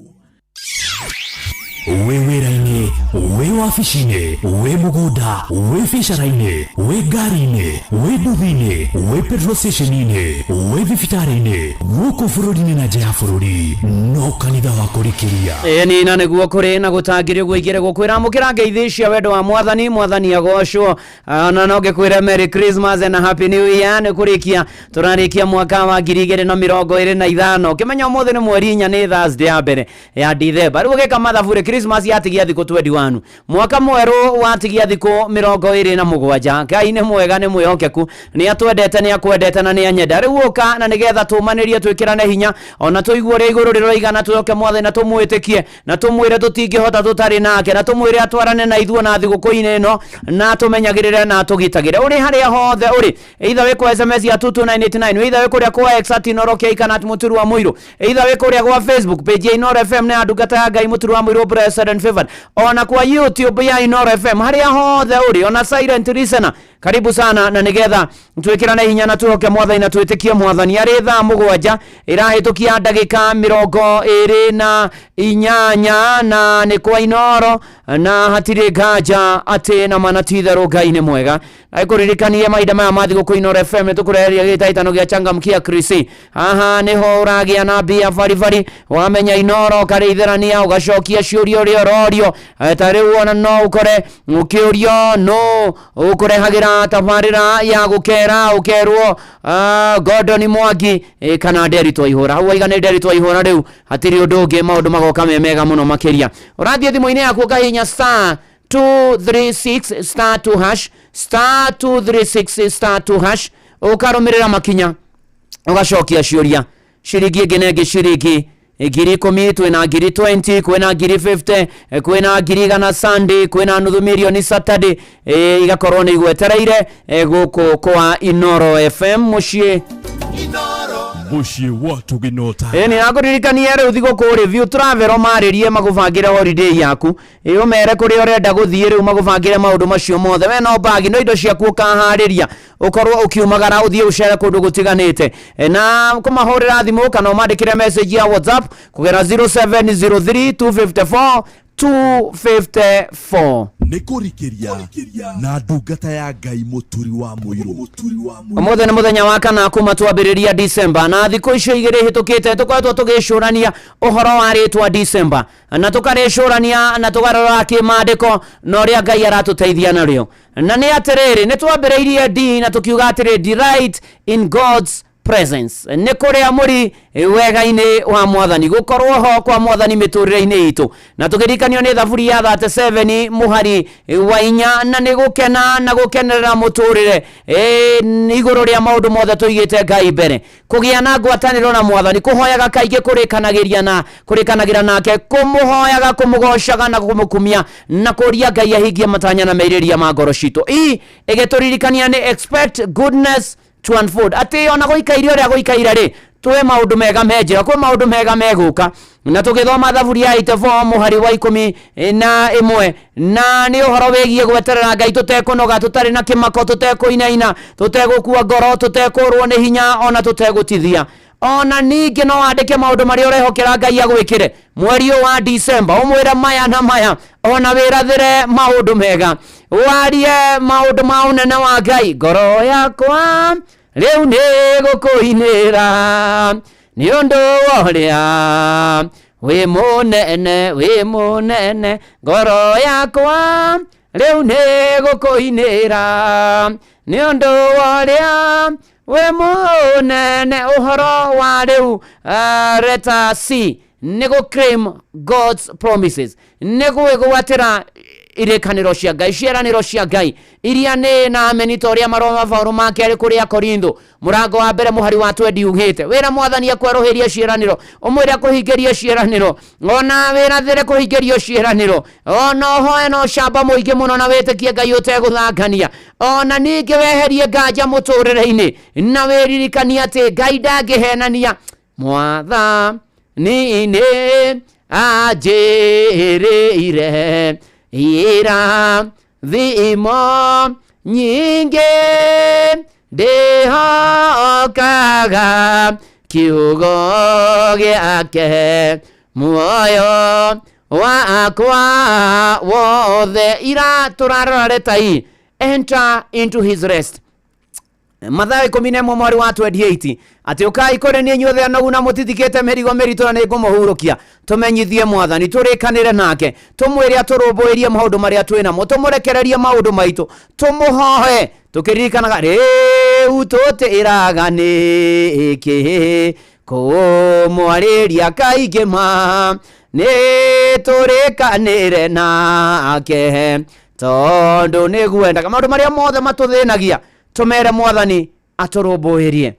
Wĩ wĩra-inĩ, wĩ wabici-inĩ, wĩ mũgũnda, wĩ biacara-inĩ, wĩ ngari-inĩ, wĩ nduthi-inĩ, wĩ petrol station-inĩ, wĩ thibitarĩ-inĩ, gũkũ bũrũri-inĩ na nja ya bũrũri, no kanitha wa kũrikĩria. Ĩni na nĩguo kũrĩ na gũtangĩrĩ ũguo ingĩrĩ gũkwĩra amũkĩra ngeithi cia wendo wa Mwathani. Mwathani agocwo. Na no ngĩkwĩre Merry Christmas and a Happy New Year. Nĩ kũrĩkia tũrarĩkia mwaka wa 2025. Ũkĩmenya ũmũthĩ nĩ mweri 4, nĩ Thursday ya mbere ya December. Rĩu ũgĩka mathabu rĩ, Christmas yatigia thikũ 21, mwaka mwerũ watigia thikũ 27. Ngai nĩ mwega, nĩ mwĩhokeku, nĩ atwendete, nĩ akwendete na nĩ anyenda. Rĩu ũka na nĩgetha tũmanĩrie, twĩkĩrane hinya, ona tũigue ũrĩa igũrũ rĩroiga, na twĩhoke Mwathani na tũmwĩtĩkie na tũmwĩre tũtingĩhota tũtarĩ nake, na tũmwĩre atwarane na ithuĩ na thigũkũ-inĩ ĩno, na tũmenyagĩrĩre na tũgitagĩre. Ũrĩ harĩa hothe ũrĩ, either wĩ kwa SMS ya 22989, either wĩ kũrĩa kwa X at Inoro K kana at Mũturi wa Mũirũ, either wĩ kũrĩa gwa Facebook page ya Inoro FM na ya ndungata ya Ngai Mũturi wa Mũirũ, Blessed and Favored, ona kwa YouTube ya Inoro FM, harĩa hothe ũrĩ, ona silent listener. Karibu sana, na nigetha twikirane hinya na twihoke mwathani na twitikie mwathani. Arĩ thaa 7 ĩrahĩtũkia ndagĩka 28, na nĩ kwa Inoro, na hatirĩ nganja atĩ na mana ti itherũ Ngai nĩ mwega. Na ngũririkanie mahinda maya ma thigũkũ Inoro FM nĩ tũkũreheria gĩtaitano gĩa changamkia Krisi. Haha nĩho ũragĩa na mbia baribari, wamenya Inoro ũkarĩitherania, ũgacokia ciũria ũrĩa ũrorio. Ta rĩu ona no ũkore ũkĩũrio no ũkũrehagĩra tabarĩra ya gũkera, ũkerwo Gordon Mwangi kana Nderitu Waihũra. Hau waiga nĩ Nderitu Waihũra, rĩu hatirĩ ũndũ ũngĩ, maũndũ magoka me mega mũno makĩria. Ũrathiĩ thimũ-inĩ yaku ũkahihinya star 236 star 2 hash, star 236 star 2 hash, ũkarũmĩrĩra makinya, ũgacokia ciũria. Ciringi ĩngĩ na ĩngĩ, ciringi 10,000, twĩna 20,000, kwĩna 50,000, kwĩna 100,000 Sunday, kwĩna 500,000 Saturday, igakorwo nĩ igwetereire gũkũ kwa Inoro FM mũciĩ Mũciĩ wa Tũginota. Ĩ nĩ nakũririkania rĩu thigũkũ rĩ View Travel marĩrie magũbangĩre holiday yaku, ĩ ũmere kũrĩa ũrenda gũthiĩ, rĩu magũbangĩre maũndũ macio mothe. We no bagi no indo ciaku ũkaharĩria, ũkorwo ũkiumagara ũthiĩ ũcere kũndũ gũtiganĩte. Na kũmahũrĩra thimũ kana ũmandĩkĩre message ya WhatsApp kũgera 0703 254 254. Nĩ kũrikĩria na ndungata ya Ngai mũturi wa mũirũ. Ũmũthĩ nĩ mũthenya wa kana kuma twambĩrĩria December, na thikũ icio igĩrĩ hĩtũkĩte tũkoretwo tũgĩcũrania ũhoro wa rĩtwa December, na tũkarĩcũrania na tũkarora kĩmandĩko na ũrĩa Ngai aratũteithia narĩo. Na nĩ atĩrĩrĩ, nĩ twambĩrĩirie D na tũkiuga atĩrĩ, delight in God's presence, nĩ kũrĩa mũri wega-inĩ wa mwathani, gũkorwo ho kwa mwathani mĩtũrĩre-inĩ itũ. Na tũkĩrikanio nĩ thaburi ya 37 mũhari wa 4, na nĩ gũkena na gũkenerera mũtũrĩre igũrũ rĩa maũndũ mothe tũigĩte Ngai mbere, kũgĩa na ngwatanĩro na mwathani, kũhoyaga kaingĩ, kũrĩkanagĩria na kũrĩkanagĩra nake, kũmũhoyaga, kũmũgocaga na kũmũkumia, na kũria Ngai ahingie matanya na merirĩria ma ngoro citũ. I ĩgĩtũririkania nĩ expect goodness to unfold, atĩ ona gũikaire ũrĩa gũikaire rĩ, twĩ maũndũ mega me njĩra, kwĩ maũndũ mega megũka. Na tũgĩthoma thaburi ya 84 mũhari wa 11, na nĩ ũhoro wĩgiĩ gweterera Ngai tũtekũnoga, tũtarĩ na kĩmako, tũtekũinaina, tũtegũkua ngoro, tũtekũrwo nĩ hinya, ona tũtegũtithia. Ona ningĩ no wandĩke maũndũ marĩa ũrehokera Ngai agwĩkĩre mweri ũyũ wa December, ũmwĩre maya na maya, ona wĩrathĩre maũndũ mega, warie maũndũ ma ũnene wa Ngai. Ngoro yakwa rĩu nĩ gũkũinĩra nĩ ũndũ wa ũrĩa wĩ mũnene, wĩ mũnene. Ngoro yakwa rĩu nĩ gũkũinĩra nĩ ũndũ wa ũrĩa wĩ mũnene. Ũhoro wa rĩu letter C nĩ gũ claim God's promises, nĩ gwĩgwatĩra irĩkanĩro cia Ngai, ciĩranĩro cia Ngai iria nĩ na ameni, ta ũrĩa marũa ma Paũlũ ma kerĩ kũrĩ Akorintho mũrango wa mbere mũhari wa 20 ugĩte, wĩra mwathani akwerũhĩrie ciĩranĩro, ũmwĩre akũhingĩrie ciĩranĩro, ona wĩrathĩre kũhingĩrio ciĩranĩro, ona ũhoe na ũcamba mũingĩ mũno na wĩtĩkie Ngai ũtegũthangania, ona ningĩ weherie nganja mũtũrĩre-inĩ na wĩririkanie atĩ Ngai ndangĩhenania. Mwathani nĩ anjĩrĩire irathimo nyingĩ, ndĩhokaga kiugo gĩake muoyo wakwa wothe. Ira tũrarora letter E, enter into his rest, Mathayo 11 mweri wa 28, atĩ ũkai kũrĩ niĩ inyuothe anogu na mũtitikĩte mĩrigo mĩritũ, na nĩngũmũhurũkia. Tũmenyithie mwathani, tũrĩkanĩre nake, tũmwĩre atũrũmbũĩrie maũndũ marĩa twĩ namo, tũmũrekererie maũndũ maitũ, tũmũhoe tũkĩririkanaga rĩu tũtĩraga nĩkĩ kũmwarĩria kaingĩ ma, nĩ tũrĩkanĩre nake tondũ nĩguendaga. Maũndũ marĩa mothe matũthĩnagia tũmere mwathani atũrũmbũĩrie.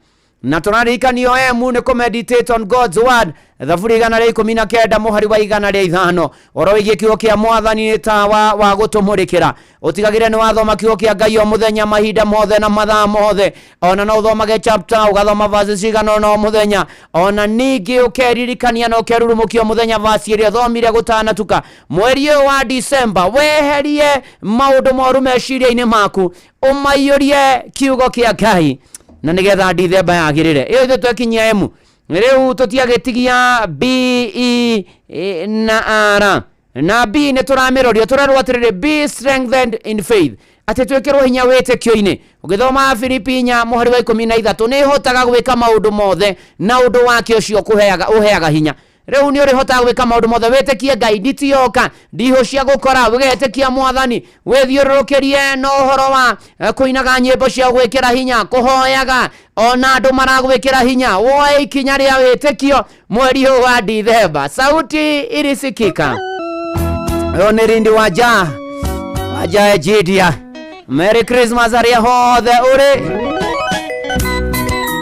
Na tũraririkanio M nĩ kũ meditate on God's word, thaburi 119 mũhari wa 105. Ũhoro wĩgiĩ kiugo kĩa mwathani nĩ tawa wa gũtũmũrĩkĩra. Ũtigagĩre nĩ wathoma kiugo kĩa Ngai o mũthenya, mahinda mothe na mathaa mothe. Ona no ũthomage chapter, ũgathoma verses cigana ũna o mũthenya. Ona ningĩ ũkeririkania na ũkerurumũkia o mũthenya verse ĩrĩa ũthomire gũtanatuka. Mweri ũyũ wa December weherie maũndũ moru meciria-inĩ maku, ũmaiyũrie kiugo kĩa Ngai, na nĩgetha Dithemba yagĩrĩre. Ĩyo ithuĩ twekinyia M, rĩu tũtiagĩtigia B, E na R. Na B nĩ tũramĩrorio, tũrerwo atĩrĩrĩ, be strengthened in faith, atĩ twĩkĩrwo hinya wĩtĩkio-inĩ. Ũgĩthoma Filipi 4 mũhari wa 13, nĩ hotaga gwĩka maũndũ mothe na ũndũ wake ũcio ũheaga hinya. Rĩu nĩ ũrĩhotaga gwĩka maũndũ mothe, wĩtĩkie Ngai, nditioka ndihũ cia gũkora, ũgetĩkia mwathani, wĩthiũrũrũkĩrie na ũhoro wa kũinaga nyĩmbo cia gwĩkĩra hinya, kũhoyaga ona andũ maragwĩkĩra hinya, woe ikinya rĩa wĩtĩkio mweri ũyũ wa Dithemba. Sauti ilisikika. Ũyũ nĩ Rindi Waja, Waja Egidia. Merry Christmas arĩa hothe ũrĩ,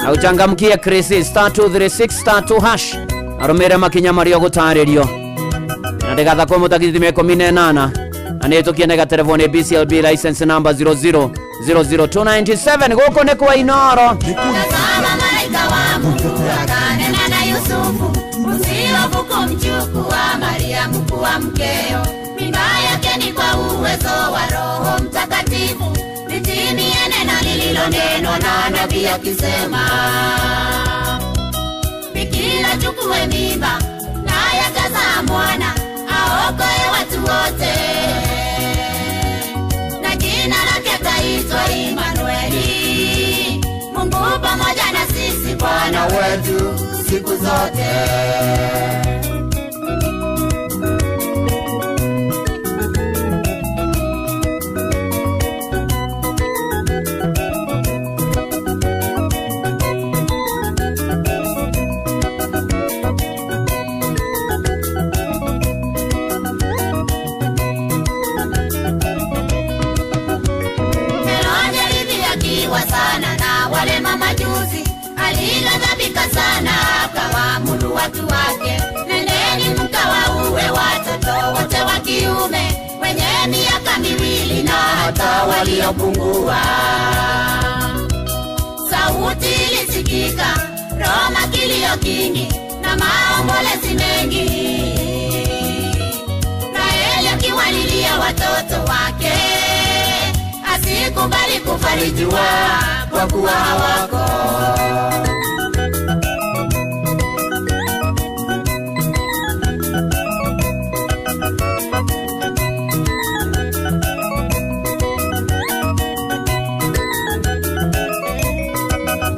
na ũchangamkie Chris star 236 star 2 hash, arũmĩrĩre makinya marĩa ũgũtarĩrio, na ndĩgathakwo mũtagithimi 18, na nĩ tũkiene gaterebo nĩ BCLB license number 0000297. Gũkũ nĩ kwa Inoro. Tazama malaika wa Mungu akanena na Yusufu, usihofu kumchukua Mariamu kuwa mkeo, mimba yake ni kwa uwezo wa Roho Mtakatifu, litimie neno lililonenwa na nabii akisema, bikira chukue mimba, naye atazaa mwana, aokoe watu wote, na jina lake ataitwa Imanueli, Mungu pamoja na sisi, Bwana wetu siku zote. Herode alidhihakiwa sana na wale mamajusi, alighadhabika sana akawaamuru watu wake, nendeni mkawaue watoto wote wa kiume wenye miaka 2 na hata waliopungua. Sauti ilisikika Roma, kilio kingi na maombolezi mengi, Raheli akiwalilia watoto wake, asikubali kufarijiwa kwa kuwa hawako.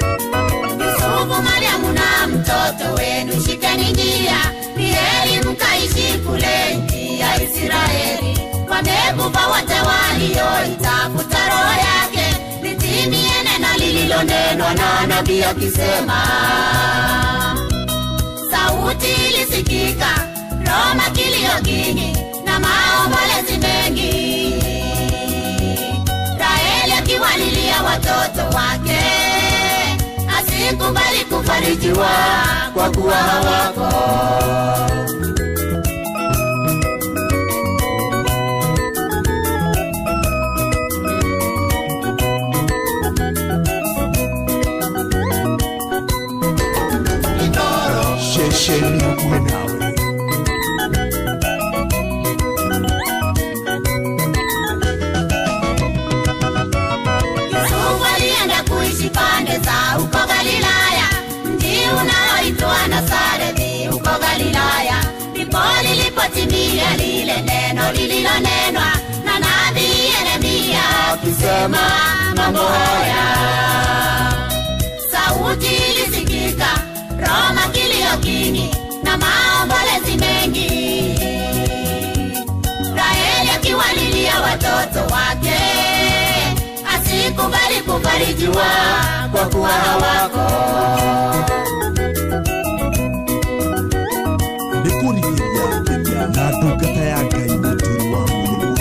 Yusufu, Mariamu na mtoto wenu, shikeni njia, ni heri mkaishi kule nchi ya Israeli. Wamekufa wote walioitafuta roho yake, litimie neno lililonenwa na nabii akisema. Sauti ilisikika Roma, kilio kingi na maombolezi mengi, Raheli akiwalilia watoto wake, asikubali kufarijiwa kwa kuwa hawako. Ceceni hakuhĩ nawe. Yusufu alienda kuishi pande za huko Galilaya, mji unaoitwa Nazareti huko Galilaya. Ndipo lilipotimia lile neno lililonenwa na nabii Yeremia akisema mambo haya. Sauti ilisikika Roma, kilio kingi na maombolezi mengi, Raheli akiwalilia watoto wake, asikubali kufarijiwa kwa kuwa hawako. Nĩ kũrigĩrĩria na ndungata ya Ngai mũturi wa mũrũ.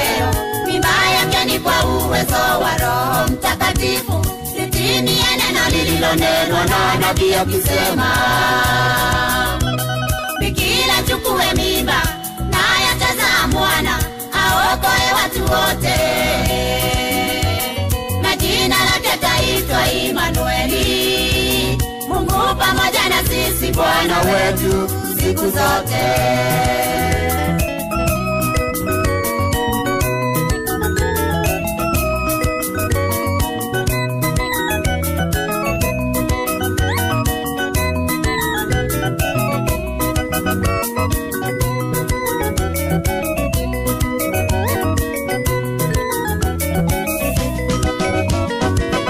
mkeo. Mimba yake ni kwa uwezo wa Roho Mtakatifu, litimie neno lililonenwa na nabii akisema, bikira chukue mimba, naye atazaa mwana, aokoe watu wote. Na jina lake ataitwa Imanueli, Mungu pamoja na sisi, Bwana wetu siku zote.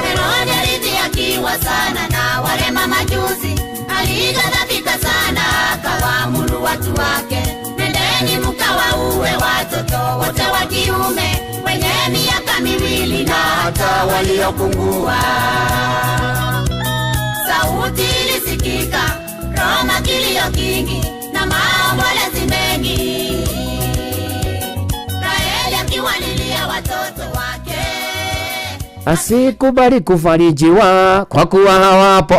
Herode alidhihakiwa sana na wale mamajusi, alighadhabika sana akawaamuru watu wake, nendeni mkawaue watoto wote wa kiume wenye miaka miwili na hata waliopungua. Sauti ilisikika Roma, kilio kingi na maombolezi mengi, Raheli akiwalilia watoto wake. Asikubali kufarijiwa kwa kuwa hawapo.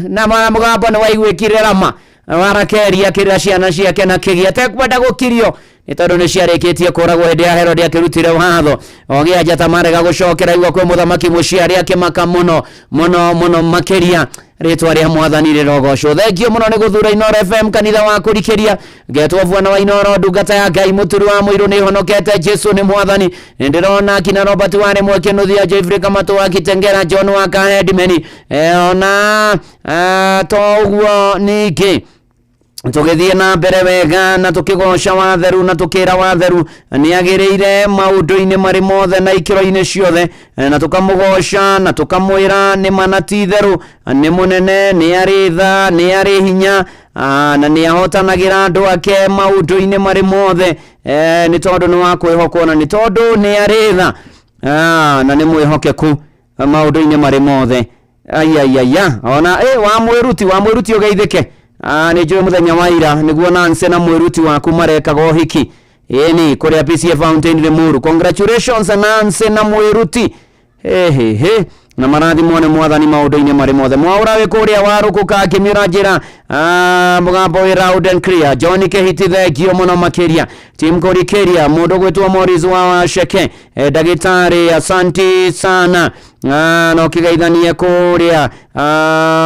Na mara mugambo nĩ waiguĩkire rama warakeri akĩrĩra ciana ciake na kĩgia atekwenda gũkirio nĩ tondũ nĩ ciarĩkĩtie kũragwo hĩndĩ ya Herode akĩrutire watho ogĩa njata marega gũcokera igua kwĩ mũthamaki mũciari akĩmaka mũno mũno mũno makĩria. Rĩtwa rĩa mwathani rĩrogocwo. Thengio mũno nĩ gũthura Inooro FM kanitha wa kũrikĩria. Ngetwo bwana wa Inooro, ndungata ya Ngai mũturu wa mũirũ nĩ honokete, Jesu nĩ mwathani. Nĩndĩrona akina Robert warĩ Mwekĩnuthia, Jeffrey Kamatũ wa Kitengera, John wa Kahedimeni, ona to ũguo ningĩ tũgĩthiĩ na mbere wega na tũkĩgoca watheru na tũkĩra watheru nĩ agĩrĩire maũndũ-inĩ marĩ mothe na ikĩro-inĩ ciothe, na tũkamũgoca na tũkamwĩra nĩ mana ti itherũ, nĩ mũnene, nĩ arĩ tha, nĩ arĩ hinya, na nĩ ahotanagĩra andũ ake maũndũ-inĩ marĩ mothe, nĩ tondũ nĩ wa kwĩhokwo na nĩ tondũ nĩ arĩ tha, na nĩ mwĩhokeku maũndũ-inĩ marĩ mothe. Aiaiaia ona wa mwĩruti ũgeithĩke. Nĩ njũĩ mũthenya wa ira nĩguo Nancy na mwĩruti waku marekaga ũhiki ĩni kũrĩa PCA Fountain Limuru. Congratulations Nancy na mwĩruti, he na marathimwo nĩ mwathani maũndũ-inĩ marĩ mothe. Mwaũra wĩ kũrĩa warũkũka akĩmĩra njĩra, mũgambo wĩ loud and clear. John Kehiti thengio mũno makĩria. Tim Kũrikĩria, mũndũ gwĩtwo Morris wa Waceke, ndagĩtarĩ asanti sana. No kĩgeithanie kũrĩa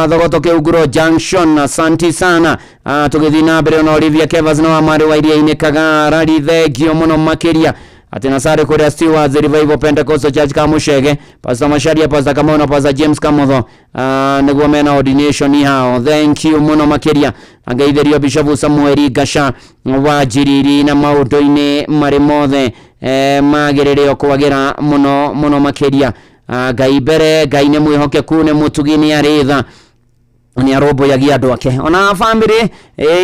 Thogoto Kĩunguro Junction, asanti sana. Tũgĩthiĩ na mbere ona Olivia Kevas na wa Marĩ wa Iria-inĩ Kagarari, thengio mũno makĩria. Ati nasare kũrĩa Stewards Revival Pentecostal Church Kamushege, Pastor Masharia, Pastor Kamau na Pastor James Kamotho, nĩguo mena ordination yao. Thank you mũno makĩria. Angeithĩrio Bishop Samuel Gasha wa Njiriri na maũndũ-inĩ marĩ mothe, magĩrĩre o kwagĩra mũno mũno makĩria. Ngai mbere, Ngai nĩ mwĩhokeku, nĩ mũtugi, nĩ arĩ tha, nĩ arũmbũyagia andũ ake. Ona family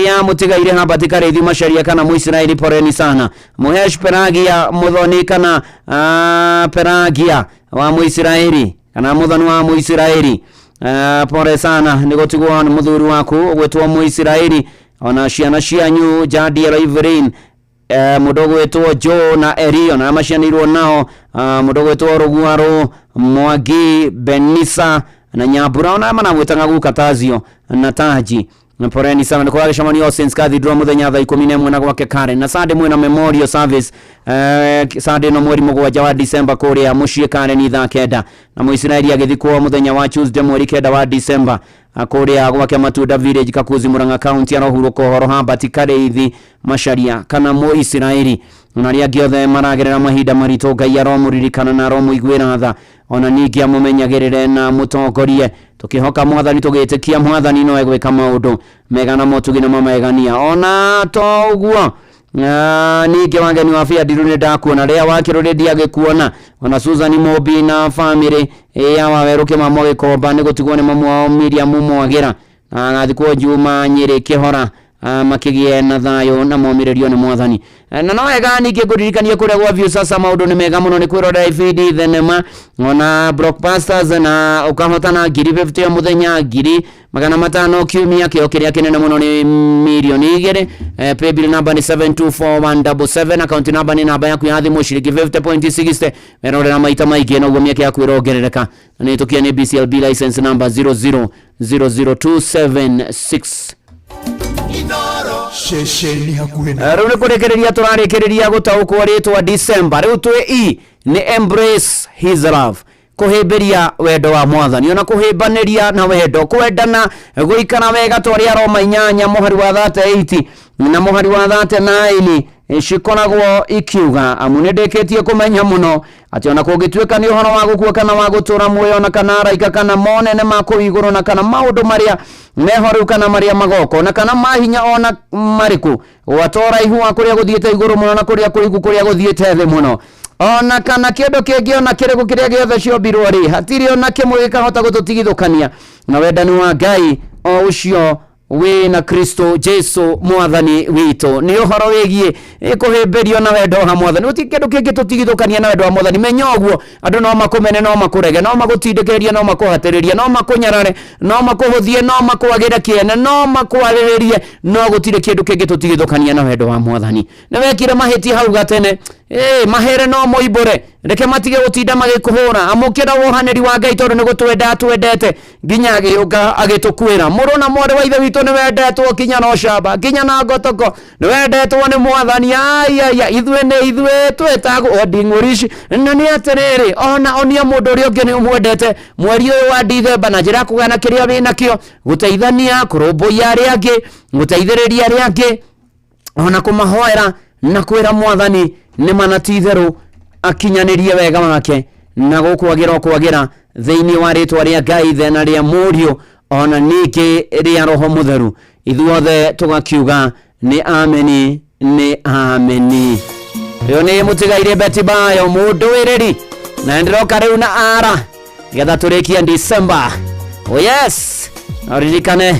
ya mũtigaire Herbert Karĩithi Macharia kana Mũisiraeli, poreni sana. Mũhesh Peragia Mũthoni kana Peragia wa Mũisiraeli kana Mũthoni wa Mũisiraeli, pore sana nĩ gũtigwo nĩ mũthuri waku ũgwĩtwo Mũisiraeli, ona ciana cianyu Jadiel Evelyn, mũndũ ũgwĩtwo Joe na Erio na macianĩirwo nao, mũndũ ũgwĩtwo Rũguarũ Mwangi Benisa na Nyambura, ona manamwĩtaga guka Tazio na Taji. Poreni sana nĩ kũragĩcemanio All Saints Cathedral mũthenya thaa 11 na gwake Karen na Sunday mwĩna memorial service, Sunday no mweri 7 wa December kũrĩa mũciĩ Karen thaa 9, na Mũisiraeli agĩthikwo mũthenya wa Tuesday mweri 9 wa December kũrĩa gwake Matunda Village Kakuzi Murang'a County. Arohurũka ũhoro Herbert Karĩithi Macharia kana Mũisiraeli ona arĩa angĩ othe maragerera mahinda maritũ, Ngai aromũririkana na aromũiguĩra tha, ona ningĩ amũmenyagĩrĩre na mũtongorie. Tũkĩhoka mwathani, tũgĩtĩkia mwathani no egwĩka maũndũ mega na motugi na mamegania. Ona to ũguo ningĩ wageni wa Fiadiru nĩ ndakuona, rĩa wakĩrũrĩ ndiagĩkuona, ona Susan Mobi na family ya Wawerũ Kĩmamo Gĩkomba nĩ gũtigwo nĩ mamu wao Miriam Mwagira, na agathikwo Juma Nyĩrĩ Kĩhora. Makĩgĩe na thayũ na momĩrĩrio nĩ mwathani. Na no wega ningĩ ngũririkanie kũrĩa gwa view sasa maũndũ nĩ mega mũno, nĩ kwĩrorera ibindi thenema ona blockbusters, na ũkahotana 50,000 o mũthenya, 500,000 kiumia. Kĩo kĩrĩa kĩnene mũno nĩ 2 mirioni. Paybill number nĩ 724177, account number nĩ namba yaku ya thimũ, ciringi 50.60. Werorera maita maingĩ noguo mĩeke yaku ĩrongerereka, na nĩ tũkia nĩ BCLB license number 0000276. Ceceni hakuhĩ na Rĩu nĩ kũrĩkĩrĩria tũrarĩkĩrĩria gũtaũkwo rĩtwa December. Rĩu twĩ E nĩ embrace his love, kũhĩmbĩria wendo wa mwathani, ona kũhĩmbanĩria na wendo, kwendana, gũikara wega twarĩ Aroma 8 mũhari wa 38 na mũhari wa 39 cikoragwo ikiuga, amu nĩ ndĩkĩtie kũmenya mũno atĩ ona kũngĩtuĩka nĩ ũhoro wa gũkua kana wa gũtũra muoyo, ona kana araika kana monene ma kũu igũrũ, na kana maũndũ marĩa meho rĩu kana marĩa magoka, ona kana mahinya ona marĩkũ, gwata ũraihu wa kũrĩa gũthiĩte igũrũ mũno na kũrĩa kũriku kũrĩa gũthiĩte thĩ mũno, ona kana kĩndũ kĩngĩ ona kĩrĩkũ kĩrĩa gĩothe ciombirwo rĩ, hatirĩ ona kĩmwe gĩkahota gũtũtigithũkania na wendani wa Ngai o ũcio wĩ na Kristo Jesu mwathani witũ. Nĩ ũhoro wĩgiĩ kũhĩmbĩrio na wendo wa mwathani. Gũtirĩ kĩndũ kĩngĩ tũtigithũkania na wendo wa mwathani. Menya ũguo, andũ no makũmene, no makũrege, no magũtindĩkĩrĩrie, no makũhatĩrĩrie, no makũnyarare, no makũhũthie, no makwagĩre kĩene, no makwarĩrĩrie, no gũtirĩ kĩndũ kĩngĩ tũtigithũkania na wendo wa mwathani. Nĩ wekire mahĩtia hau gatene, mahere no moimbũre, reke matige gũtinda magĩkũhũra. Amũkĩra wohanĩri wa Ngai, tondũ nĩ gũtwenda twendete nginya agĩũka agĩtũkuĩra. Mũrũ na mwarĩ wa ithe witũ, nĩ wendetwo kinya na ũcamba, nginya na ngotoko, nĩ wendetwo nĩ mwathani. Aiaya, ithuĩ nĩ ithuĩ twĩtagwo nding'ũrici. Na nĩ atĩrĩrĩ, ona onia mũndũ ũrĩa ũngĩ nĩ ũmwendete mweri ũyũ wa Dithemba na njĩra ya kũgayana kĩrĩa wĩnakĩo, gũteithania, kũrũmbũiya arĩa angĩ, gũteithĩrĩria arĩa angĩ, ona kũmahoera na kwĩra mwathani nĩ mana ti itherũ akinyanĩrie wega wake na gũkwagĩra o kwagĩra thĩinĩ wa rĩtwa rĩa Ngai Ithe na rĩa Mũriũ ona ningĩ rĩa Roho Mũtheru. Ithuothe tũgakiuga nĩ ameni, nĩ ameni. Ũyũ nĩ mũtigaire Beti Bayo mũndũĩrĩri, na ndĩroka rĩu na ara getha tũrĩkie December. Oh yes, na ũririkane.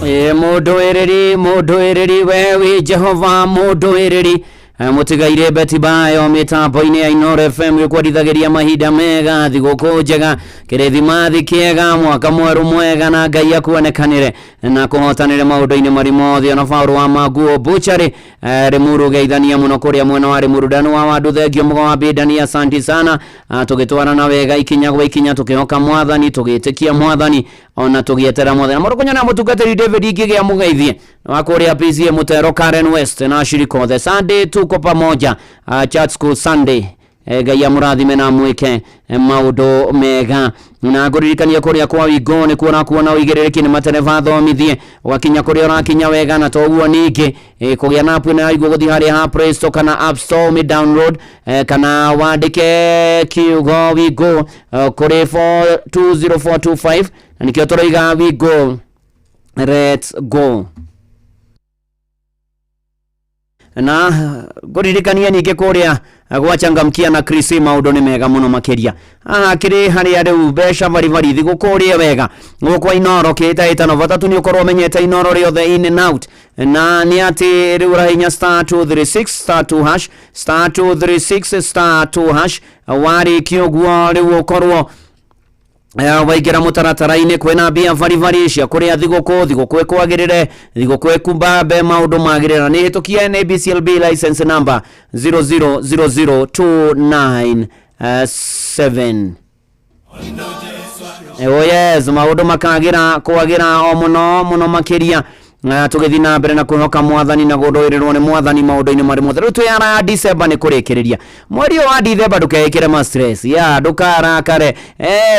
Mũndũĩrĩri mũndũĩrĩri we wĩ Jehova mũndũĩrĩri. Mũtigaire Beti Bayo mĩtambo-inĩ ya Inooro FM gĩkwendithagĩria mahinda mega, thigũkũ njega, kĩrĩthimathi kĩega, mwaka mwerũ mwega, na Ngai akuonekanĩre na kũhotanĩre maũndũ-inĩ marĩ mothe. Ona Paũlũ wa Maguo Butchery, Limuru geithania mũno kũrĩa mwena wa Limuru. Danu wa Wandu thengio mũgo wa Bidani, asanti sana. Tũgĩtwarana wega ikinya gwa ikinya, tũkĩhoka mwathani, tũgĩtĩkia mwathani, ona tũgĩetera mwathani. Mũrũkũnya na mũtungatĩri David Ngigĩa mũgeithie wa kũrĩa PCA Mutero Karen West na ashirika othe. Sunday tuko pamoja, Church School Sunday. Ngai amũrathime na amwĩke maũndũ mega. Na ngũririkania kũrĩa kwa Wingo nĩ kuo ũrakuona ũigĩrĩrĩki nĩ matereba athomithie, ũgakinya kũrĩa ũrakinya wega. Na toguo ningĩ kũgĩa na app ĩno ya Wingo, gũthiĩ harĩa ha Play Store kana App Store ũmĩ download, kana wandĩke kiugo Wingo kũrĩ 420425, na nĩkĩo tũroiga Wingo, let's go. Na ngũririkania ningĩ kũrĩa gwachangamkia na Chris, maũndũ nĩ mega mũno makĩria. Haha kĩrĩ harĩa rĩu mbeca baribari thigũkũ ũrĩe wega gũkũ Inooro kĩhĩtahĩtano. Bata tu nĩ ũkorwo ũmenyete Inooro rĩothe in and out, na nĩ atĩ rĩu ũrahinya star 236 star 2 hash, star 236 star 2 hash. Warĩkia ũguo rĩu ũkorwo waingĩra mũtaratara-inĩ. Kwĩna mbia baribari cia kũrĩa thigũkũ, thigũkũ ĩkwagĩrĩre, thigũkũ ĩkumbambe, maũndũ magĩrĩre. Na nĩ hĩtũkie NABCLB license number 0000297. Oh yes, maũndũ makagĩra kwagĩra o mũno mũno makĩria. Tũgĩthiĩ na mbere na kwĩhoka mwathani na gũndũĩrĩrwo nĩ mwathani maũndũ-inĩ marĩ mothe. Rĩu twĩ ara ya December, nĩ kũrĩkĩrĩria mweri ũyũ wa December. Ndũkeĩkĩre ma stress ya, ndũkarakare,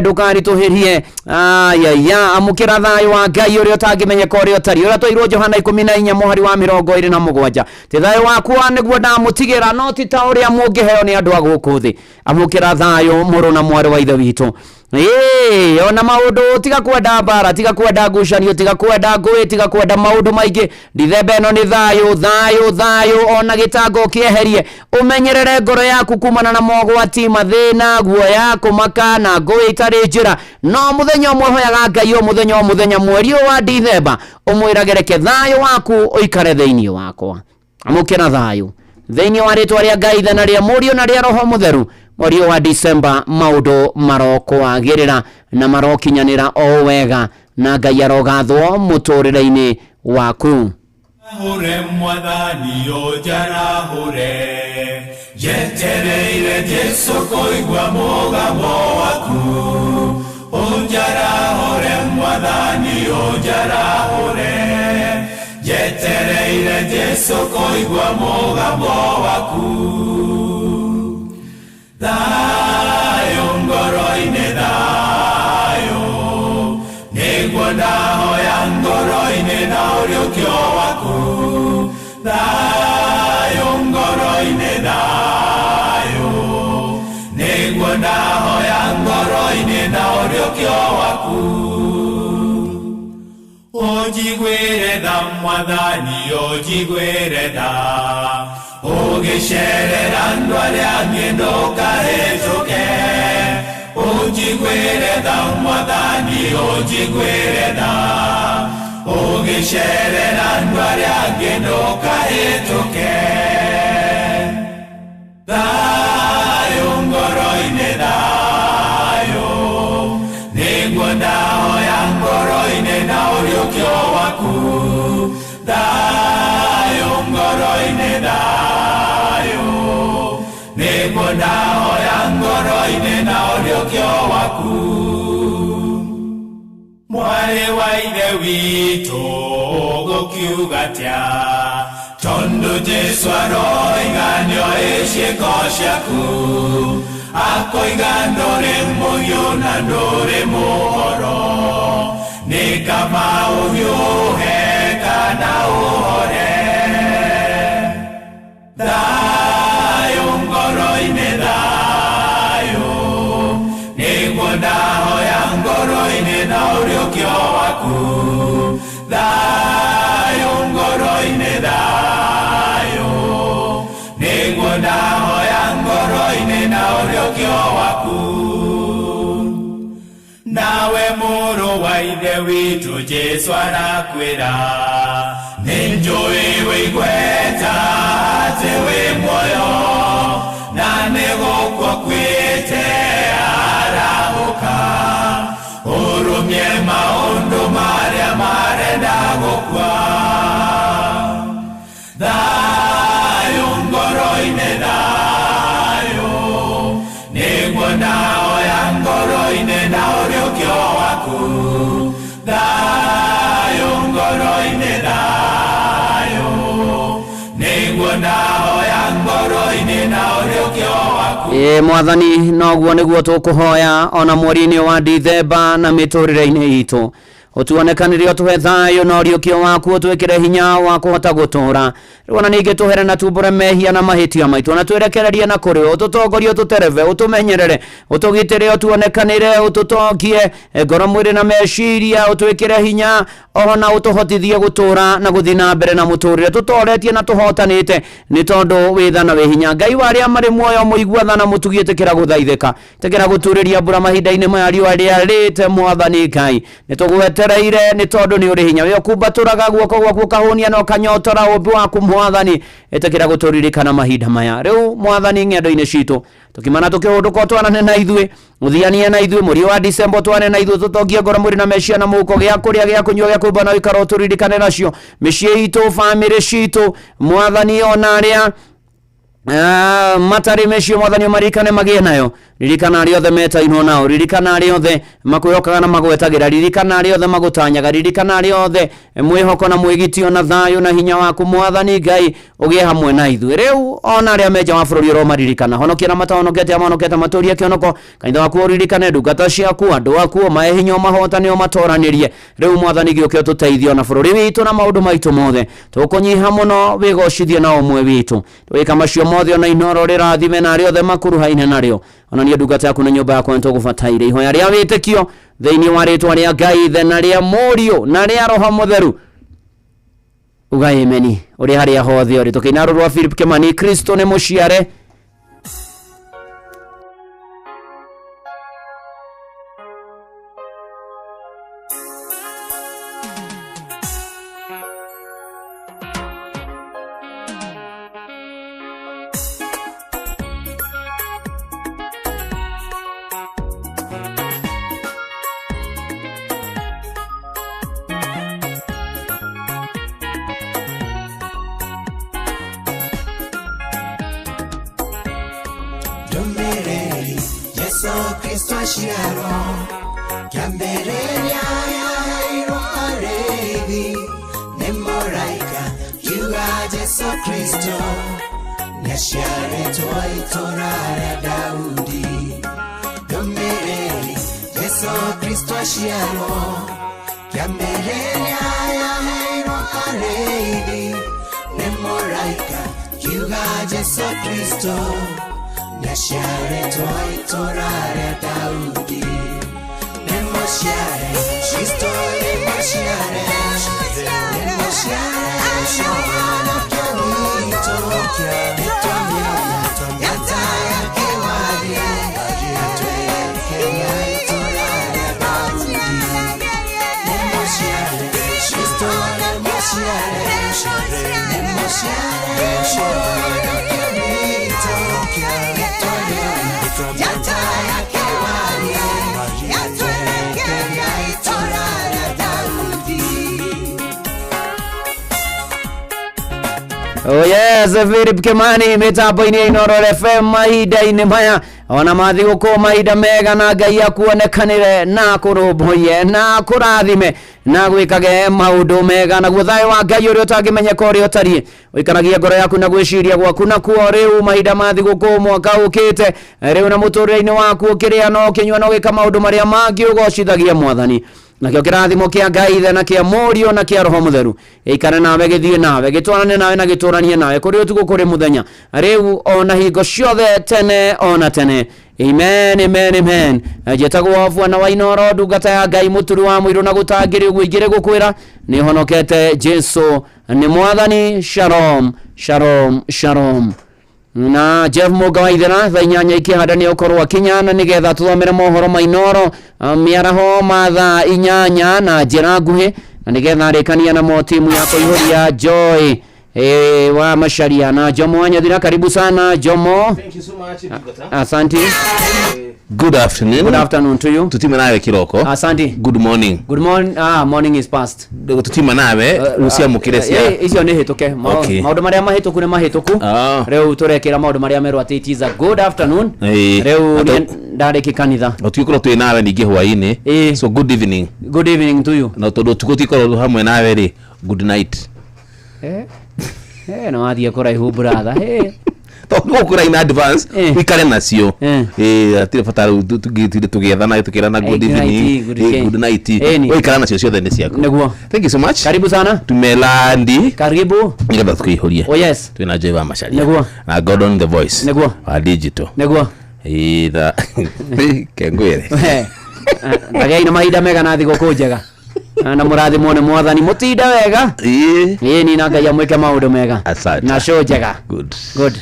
ndũkaritũhĩrie ayaya. Amũkĩra thayũ wa Ngai ũrĩa ũtangĩmenyeka ũrĩa ũtariĩ, ũrĩa twairwo Johana 14 mũhari wa 27, ti thayũ wakwa nĩguo ndamũtigĩra, no ti ta ũrĩa mũngĩheo nĩ andũ a gũkũ thĩ. Amũkĩra thayũ, mũrũ na mwarĩ wa ithe witũ. Ĩĩ, ona maũndũ, tiga kwenda mbara, tiga kwenda ngucanio, tiga kwenda ngũĩ, tiga kwenda maũndũ maingĩ. Dithemba ĩno nĩ thayũ, thayũ, thayũ. Ona gĩtango kĩeherie, ũmenyerere ngoro yaku kumana na mogwati, mathĩna, guoya, kũmaka na ngũĩ itarĩ njĩra. No mũthenya ũmwe hoyaga Ngai, o mũthenya o mũthenya mweri ũyũ wa Dithemba, ũmwĩrage reke thayũ waku ũikare thĩinĩ wakwa. Amũkĩra thayũ thĩinĩ wa rĩtwa rĩa Ngai Ithe na rĩa Mũriũ na rĩa Roho Mũtheru. Mweri ũyũ wa Disemba maũndũ marokwagĩrĩra na marokinyanĩra o wega, na Ngai arogathwo mũtũrĩre-inĩ waku. Hure mwathani ũnjarahũre, njetereire Jesu kũigua mũgambo waku. Ũnjarahũre mwathani ũnjarahũre, njetereire Jesu kũigua mũgambo waku. Thayũ ngoro-inĩ, thayũ nĩguo ndahoya ngoro-inĩ na ũriũkio waku. Thayũ ngoro-inĩ, thayũ nĩguo ndahoya ngoro-inĩ na ũriũkio waku. Ũnjiguĩre tha mwathani, ũnjiguĩre tha, ũgĩcerera andũ arĩa angĩ ndũkahĩtũke. Ũnjiguĩre tha mwathani, ũnjiguĩre tha, ũgĩcerera andũ arĩa angĩ ndũkahĩtũke. Thayũ ngoro-inĩ, thayũ nĩguo ndahoya ngoro-inĩ na ũriũkio waku. Thayũ ngoro-inĩ, thayũ nĩguo ndahoya ngoro-inĩ na ũriũkio waku. Mwarĩ wa ithe witũ, ũgũkiuga atĩa? Tondũ Jesu aroiga nĩoĩ ciĩko ciaku, akoiga ndũrĩ mũhiũ na ndũrĩ mũhoro. Nĩ kaba ũhiũhe kana ũhore. Thayũ ngoro-inĩ, thayũ nĩguo ndahoya ngoro-inĩ na ũriũkio waku. Thayũ ngoro-inĩ, thayũ nĩguo ndahoya ngoro-inĩ na ũriũkio waku. Na Nawe mũrũ wa ithe witũ Jesũ arakwĩra nĩ njũĩ wĩigweta atĩ wĩ muoyo na nĩ gũkua kwĩte arahũka ũrũmie maũndũ marĩa marenda gũkua thayũ ngoro-inĩ thayũ nĩguo ndahoya ngoro-inĩ na ũriũkio waku thayũ ngoro-inĩ thayũ nĩguo ndahoya ngoro-inĩ na ũriũkio waku. Ĩ mwathani, noguo nĩguo tũkũhoya ona mweri-inĩ wa Dithemba na mĩtũrĩre-inĩ itũ ũtuonekanĩre ũtũhe thayũ na ũriũkio waku ũtwĩkĩre hinya wa kũhota gũtũra rĩu ona ningĩ tũhere na tumbũre mehia na mahĩtia maitũ na twĩrekererie na kũrĩ we ũtũtongorie ũtũtereve ũtũmenyerere ũtũgitĩre ũtuonekanĩre ũtũtongie ngoro mwĩrĩ na meciria ũtwĩkĩre hinya ona ũtũhotithie gũtũra na gũthiĩ na mbere na mũtũrĩre tũtoretie na tũhotanĩte nĩ tondũ wĩ tha na wĩ hinya. Ngai wa arĩa marĩ muoyo mũigua tha na mũtugi ĩtĩkĩra gũthaithĩka ĩtĩkĩra gũturĩria mbura mahinda-inĩ maya riũa rĩarĩte mwathani Ngai nĩ tũgwetereire nĩ tondũ nĩ ũrĩ hinya wĩ ũkumbatũraga guoko gwaku ũkahũnia na ũkanyotora ũmbi waku mwathani ĩtĩkĩra gũtũririkana mahinda maya rĩu mwathani ng'endo-inĩ citũ tũkimana tũkĩhũndũka ũtwarane na ithuĩ mũthianie na ithuĩ mweri wa Disemba ũtwarane na ithuĩ tũtongie ngoro mwĩrĩ na meciria na mũhuko gĩa kũrĩa gĩa kũnyua gĩa kwĩhumba na ũikaro ũtũririkane nacio mĩciĩ itũ bamĩrĩ citũ mwathani ona arĩa matarĩ mĩciĩ mwathani ũmaririkane magĩe nayo ririkana arĩa othe metainwo nao ririkana arĩa othe makwĩhokaga na magwetagĩra ririkana arĩa othe magũtanyaga ririkana arĩa othe mwĩhoko na mwĩgitio na thayũ na hinya waku mwathani Ngai ũgĩe hamwe na ithuĩ rĩu ona arĩa me nja wa bũrũri ũromaririkana honokia na matahonokete amahonokete matũrie kĩhonoko kanitha waku ũririkane ndungata ciaku andũ aku ũmahe hinya ũmahotane ũmatoranĩrie rĩu mwathani gĩũke ũtũteithie ona bũrũri witũ na maũndũ maitũ mothe tũkũnyiha mũno wĩgocithie na ũmwe witũ twĩka macio mothe ona Inoro rĩrathime na arĩa othe makuruhaine narĩo ona niĩ ndungata yaku na nyũmba yakwa nĩtũgũbataire ihoya rĩa wĩtĩkio thĩinĩ wa rĩtwa rĩa Ngai Ithe na rĩa Mũriũ na rĩa Roho Mũtheru uga ameni ũrĩ harĩa hothe ũrĩ tũkĩina rũrũ rwa Philip Kimani Kristo nĩ mũciare. Ndũmĩrĩri Jesũ Kristo aciarwo kĩambĩrĩria yaheirwo arĩithi nĩ mũraika kiuga Jesũ Kristo nĩaciarĩtwo itũũra rĩa Daudi. Ndũmĩrĩri Jesũ Kristo aciarwo kĩambĩrĩria yaheirwo arĩithi nĩ mũraika kiuga Jesũ Kristo nĩaciarĩtwo itũũra rĩa Daudi. Nĩ mũciare Kristo nĩ mũciare nĩ mũciare mũhonokia witũ nĩtwamĩona njata yake wathiĩ atwerekeria itũũra rĩa Daudi. Nĩ mũciare Kristo nĩ mũciare nĩ mũciare mũhonokia witũ nĩtwamĩona njata yake wathiĩ atwerekeria itũũra rĩa Daudi. Oh yes, Philip Kimani mĩtambo-inĩ ya Inoro FM mahinda-inĩ maya ona mathigũkũ mahinda mega na Ngai akuonekanĩre na akũrũmbũiye na akũrathime na gwĩkage maũndũ mega naguo thayũ wa Ngai ũrĩa ũtangĩmenyeka ũrĩa ũtariĩ ũikaragie ngoro yaku na gwĩciria gwaku nakuo rĩu mahinda ma thigũkũ mwaka ũkĩte rĩu na mũtũrĩre-inĩ waku ũkĩrĩa na ũkĩnyua na ũgĩka maũndũ marĩa mangĩ ũgocithagia mwathani nakĩo kĩrathimo kĩa Ngai Ithe na kĩa Mũriũ na kĩa Roho Mũtheru gĩikare nawe gĩthiĩ nawe gĩtwarane nawe na gĩtũranie nawe kũrĩ ũtukũ kũrĩ mũthenya rĩu ona hingo ciothe tene ona tene. Amen, amen, amen. Njĩtagwo Bwana wa Inoro ndungata ya Ngai mũturi wa mũirũ na gũtangĩrĩ ũguo ingĩrĩ gũkwĩra nĩ honokete Jesu nĩ mwathani. Shalom, shalom, shalom. Na Jeff Mũnga wa Ithera thaa 8 ikĩhanda nĩ ũkorwo akinya na nĩgetha tũthomere mohoro ma Inooro mĩaraho ma thaa 8 na njĩra nguhĩ, na nĩgetha arĩkania namo timu ya kũihũria Joy wa Macharia na Jomo Wanyathira. Karibu sana Jomo. Thank you so much, Ndungata. Asante. Good afternoon. Good afternoon to you. Tutima nawe kiroko. Asante. Good morning. Good morning. Ah, morning is past. Tutima nawe uciamukire cia. Icio nĩ hĩtũke. Okay. Maũndũ marĩa mahĩtũku nĩ mahĩtũku. Rĩu tũrekĩra maũndũ marĩa merwo atĩ it is a good afternoon. Rĩu Atũ- nĩ ndarĩki kanitha. Tũtikorwo twĩ nawe ningĩ hwaĩ-inĩ. So good evening. Good evening to you. Na tondũ ũtukũ tikorwo hamwe nawe rĩ, good night. Nĩ wathiĩ kũraihu brother. Tondũ gũkũra in advance wikare nacio. Hatirĩ bata rĩu tũgĩtinde tũgĩethana tũkĩrana good Good night, evening, good good night. Ĩni. Waikara nacio ciothe nĩ ciaku. Nĩguo. Thank you so much. Karibu sana. Tumelandi. Karibu. Nĩgetha tũkĩihũrie. Oh yes. Twĩna Joy wa Macharia. Nĩguo. Na Gordon the voice. Nĩguo. Wa digital. Nĩguo. Itha kengwĩre. Ndagĩai na mahinda mega na thigũkũ njega na mũrathimwo nĩ mwathani mũtinde wega. Ĩni na Ngai amwĩke maũndũ mega. Asante. Na show njega. Good. Good.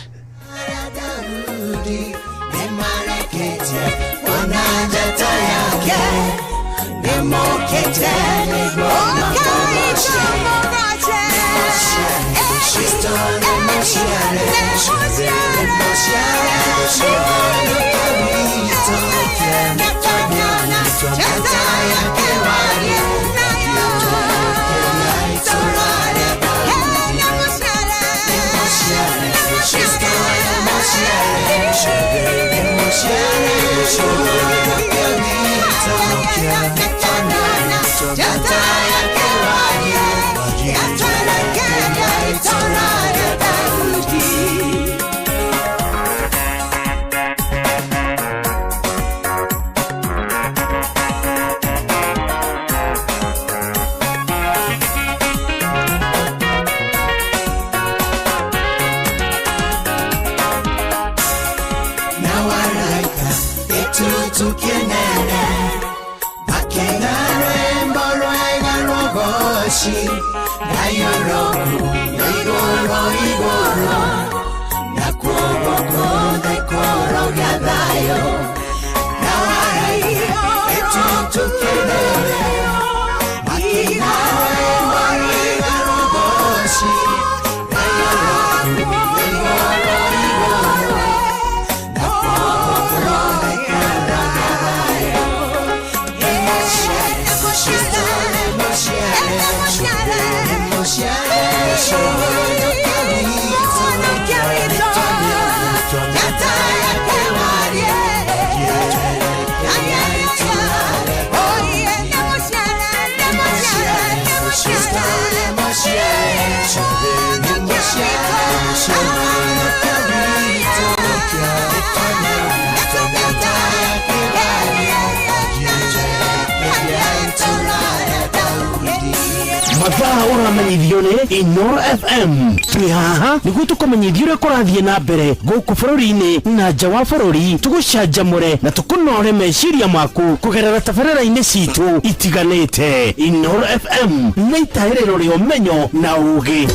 Mathaa ũramenyithio nĩ Inoro FM. Twĩ haha nĩguo tũkũmenyithie ũrĩa kũrathiĩ na mbere gũkũ bũrũri-inĩ na nja wa bũrũri, tũgũcanjamũre na tũkũnore meciria maku kũgerera tabarĩra-inĩ citũ itiganĩte. Inoro FM nĩ itaĩrĩro rĩa ũmenyo na ũgĩ.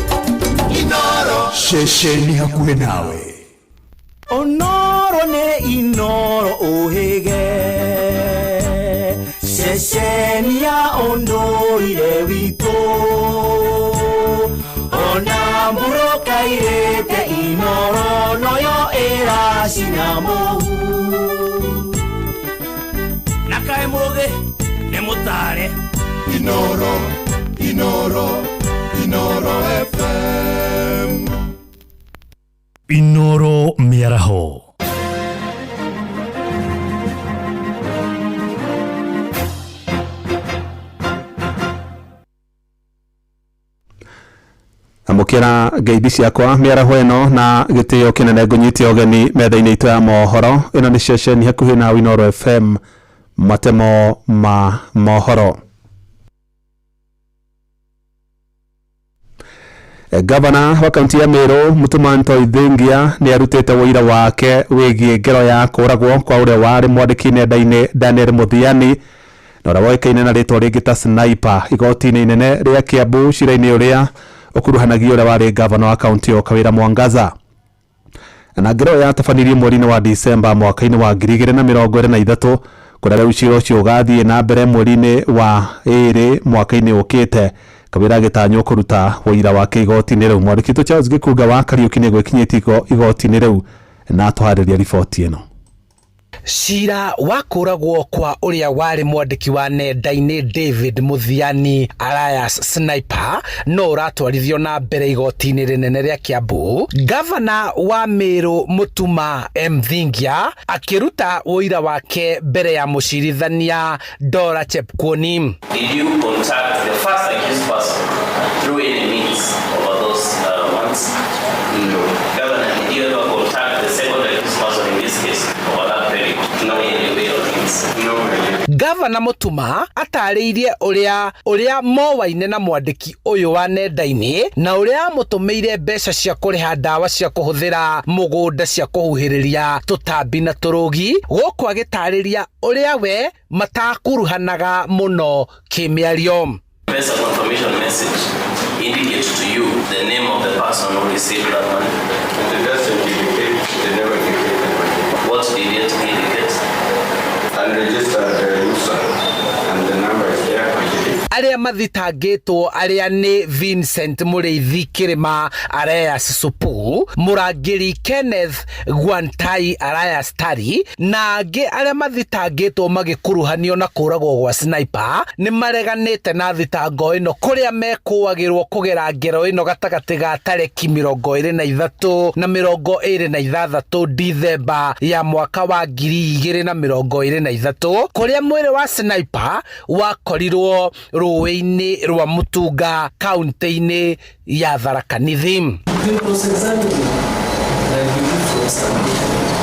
Ceceni hakuhĩ nawe. Onoro nĩ Inoro ũhĩge, ceceni ya ũndũire witũ, ona mbũrũka irĩte Inoro noyo ĩracina mũhu. Na kaĩ mũgĩ nĩ mũtare. Inoro, Inoro, Inoro FM. Inoro mĩaraho. Amũkĩra ngeithi ciakwa mĩaraho ĩno na gĩtĩo kĩnene ngũnyite ũgeni metha-inĩ itũ ya mohoro. Ĩno nĩ ceceni hakuhĩ na Inoro FM, matemo ma mohoro. Gavana wa kaunti ya Meru Mũtũmanto Ithingia nĩ arutĩte ũira wake wĩgiĩ ngero ya kũragwo kwa ũrĩa warĩ mwandĩki nenda-inĩ Daniel Muthiani na ũrĩa woĩkaine na rĩtwa rĩngĩ ta Sniper igoti-inĩ inene rĩa Kiambu cira-inĩ ũrĩa ũkuruhanagia ũrĩa warĩ gavana wa kaunti ĩyo Kawĩra Mwangaza. Na ngero yatabanirio mweri-inĩ wa Disemba mwaka-inĩ wa 2023, kũrĩa rĩu cira ũcio ũgathiĩ na mbere mweri-inĩ wa 2 mwaka-inĩ ũkĩte. Kawira agĩtanywo kũruta ũira wake igoti-inĩ rĩu. Mwandĩki witũ Charles Gĩkunga wa Kariũki nĩ gwĩkinyĩtie igoti-inĩ rĩu na atũharĩria riboti ĩno. Cira wa kũragwo kwa ũrĩa warĩ mwandĩki wa nenda-inĩ David Muthiani alias Sniper no ũratwarithio na mbere igoti-inĩ rĩnene rĩa Kiambu. Gavana wa Meru Mutuma M Thingia akĩruta ũira wake mbere ya mũcirithania Dora Chepkwony. Did you contact the first accused person through any means over those months? No. Governor, did you ever contact the second accused person in this case over that period? No. In any way or means? No. Gavana Mutuma atarĩirie ũrĩa mowaine na mwandĩki ũyũ wa nenda-inĩ na ũrĩa amũtũmĩire mbeca cia kũrĩha ndawa cia kũhũthĩra mũgũnda cia kũhuhĩrĩria tũtambi na tũrũgi, gũkũ agĩtarĩria ũrĩa we matakuruhanaga mũno kĩmĩario. Pesa confirmation message indicate to you the name of the person who received that money? It doesn't indicate, they never indicate the money. What did it indicate? Unregistered user, and the number is there. Arĩa mathitangĩtwo arĩa nĩ Vincent Mũrĩithi Kĩrĩma alias Supu, Mũrangĩri Kenneth Gwantai alias Tari, na angĩ arĩa mathitangĩtwo magĩkuruhanio na kũragwo gwa Sniper nĩ mareganĩte na thitango ĩno, kũrĩa mekũagĩrwo kũgera ngero ĩno gatagatĩ ga tarĩki 23 na 26 Dithemba ya mwaka wa 2023, kũrĩa mwĩrĩ wa Sniper wakorirwo rũĩ-inĩ rwa Mutunga kaunti-inĩ ya Tharaka Nithi.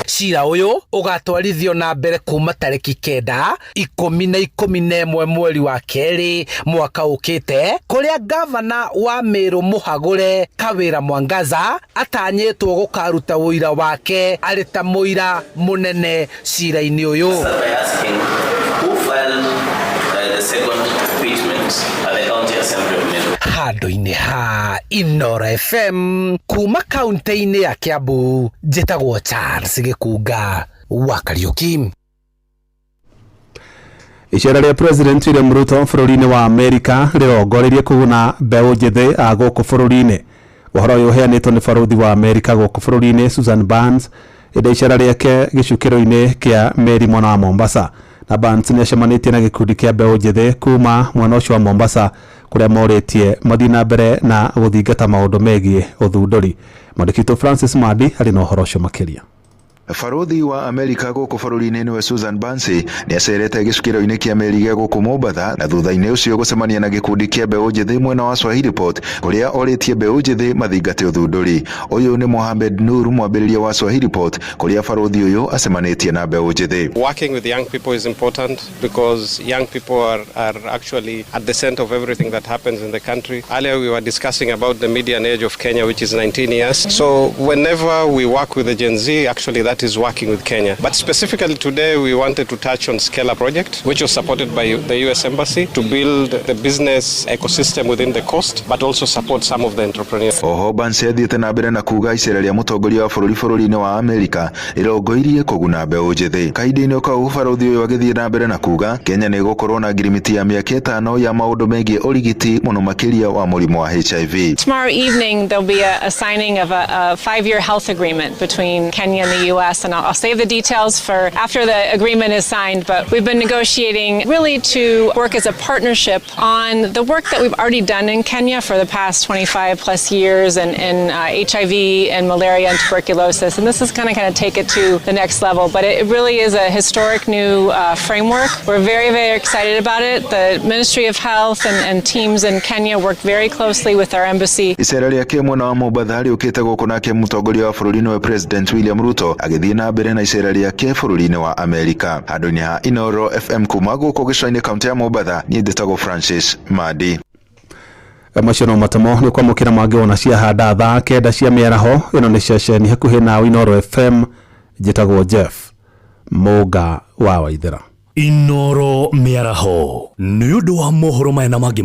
Cira ũyũ ũgatwarithio na mbere kuma tarĩki 9, 10 na 11 mweri wa 2 mwaka ũkĩte, kũrĩa gavana wa Meru Mũhagũre Kawĩra Mwangaza atanyĩtwo gũkaruta ũira wake arĩ ta mũira mũnene cira-inĩ ũyũ. Start by asking who filed the second impeachment at the County Assembly of Meru? Handũ-inĩ ha Inoro FM kuma kaunti-inĩ ya Kiambu, njĩtagwo Charles Gĩkunga wa Kariũki. Icera rĩa President William Ruto bũrũri-inĩ wa Amerika rĩrongoreirie kũguna mbeũ njĩthĩ a gũkũ bũrũri-inĩ. Ũhoro ũyũ ũheanĩtwo nĩ barũthi wa Amerika gũkũ bũrũri-inĩ Susan Burns ĩndĩ icera rĩake gĩcukĩro-inĩ kĩa meri mwena wa Mombasa. Na Burns nĩ acemanĩtie na gĩkundi kĩa mbeũ njĩthĩ kuma mwena ũcio wa Mombasa, kũrĩa morĩtie mathiĩ na mbere na gũthingata maũndũ megiĩ ũthundũri. Mwandĩki witũ Francis Mandi arĩ na ũhoro ũcio makĩria. Barũthi wa Amerika gũkũ bũrũri-inĩ nĩwe Susan Burns nĩ acerete gĩcukĩro-inĩ kĩa meri gĩa gũkũ Mombatha, na thutha-inĩ ũcio gũcemania na gĩkundi kĩa mbeũ njĩthĩ mwena wa Swahili Port, kũrĩa orĩtie mbeũ njĩthĩ mathingate ũthundũri. Ũyũ nĩ Mohamed Nur, mwambĩrĩria wa Swahili Port, kũrĩa barũthi ũyũ acemanĩtie na mbeũ njĩthĩ. Working with young people is important because young people are actually at the center of everything that happens in the country. Earlier we were discussing about the median age of Kenya, which is 19 years. So whenever we work with the Gen Z, actually that is working with Kenya. But specifically today we wanted to touch on Scale project, which was supported by the US Embassy to build the business ecosystem within the coast, but also support some of the entrepreneurs. Oho Burns athiĩte na mbere na kuga icera rĩa mũtongoria wa bũrũri bũrũri-inĩ wa Amerika rĩrongoirie kũguna mbeũ njĩthĩ. Kahinda-inĩ kau barũthi ũyũ agĩthiĩ na mbere na kuga Kenya nĩ ĩgũkorwo na ngirimiti ya mĩaka 5 ya maũndũ megiĩ ũrigiti mũno makĩria wa mũrimũ wa HIV. Tomorrow evening there'll be a signing of a 5-year health agreement between Kenya and the US, and I'll save the details for after the agreement is signed, but we've been negotiating really to work as a partnership on the work that we've already done in Kenya for the past 25 plus years in HIV and malaria and tuberculosis, and this is kind of take it to the next level. But it really is a historic new framework. We're very, very excited about it. The Ministry of Health and teams in Kenya work very closely with our embassy. Icera rĩake mwena wa Mombatha rĩũkĩte gũkũ nake mũtongoria wa bũrũri nĩwe President William Ruto agĩthiĩ na mbere na icera rĩake bũrũri-inĩ wa Amerika. Handũ-inĩ ha Inoro FM kuma gũkũ gĩcũa-inĩ kaunti ya Mombatha, niĩ njĩtagwo Francis Mandi. Macio no matemo nĩ kwamũkĩra mangĩ wona ciahanda thaa 9 cia mĩaraho. Ĩno nĩ ceceni hakuhĩ na Inoro FM, njĩtagwo Jeff Mũnga wa Waithera. Inoro mĩaraho nĩ ũndũ wa mohoro maya na mangĩ.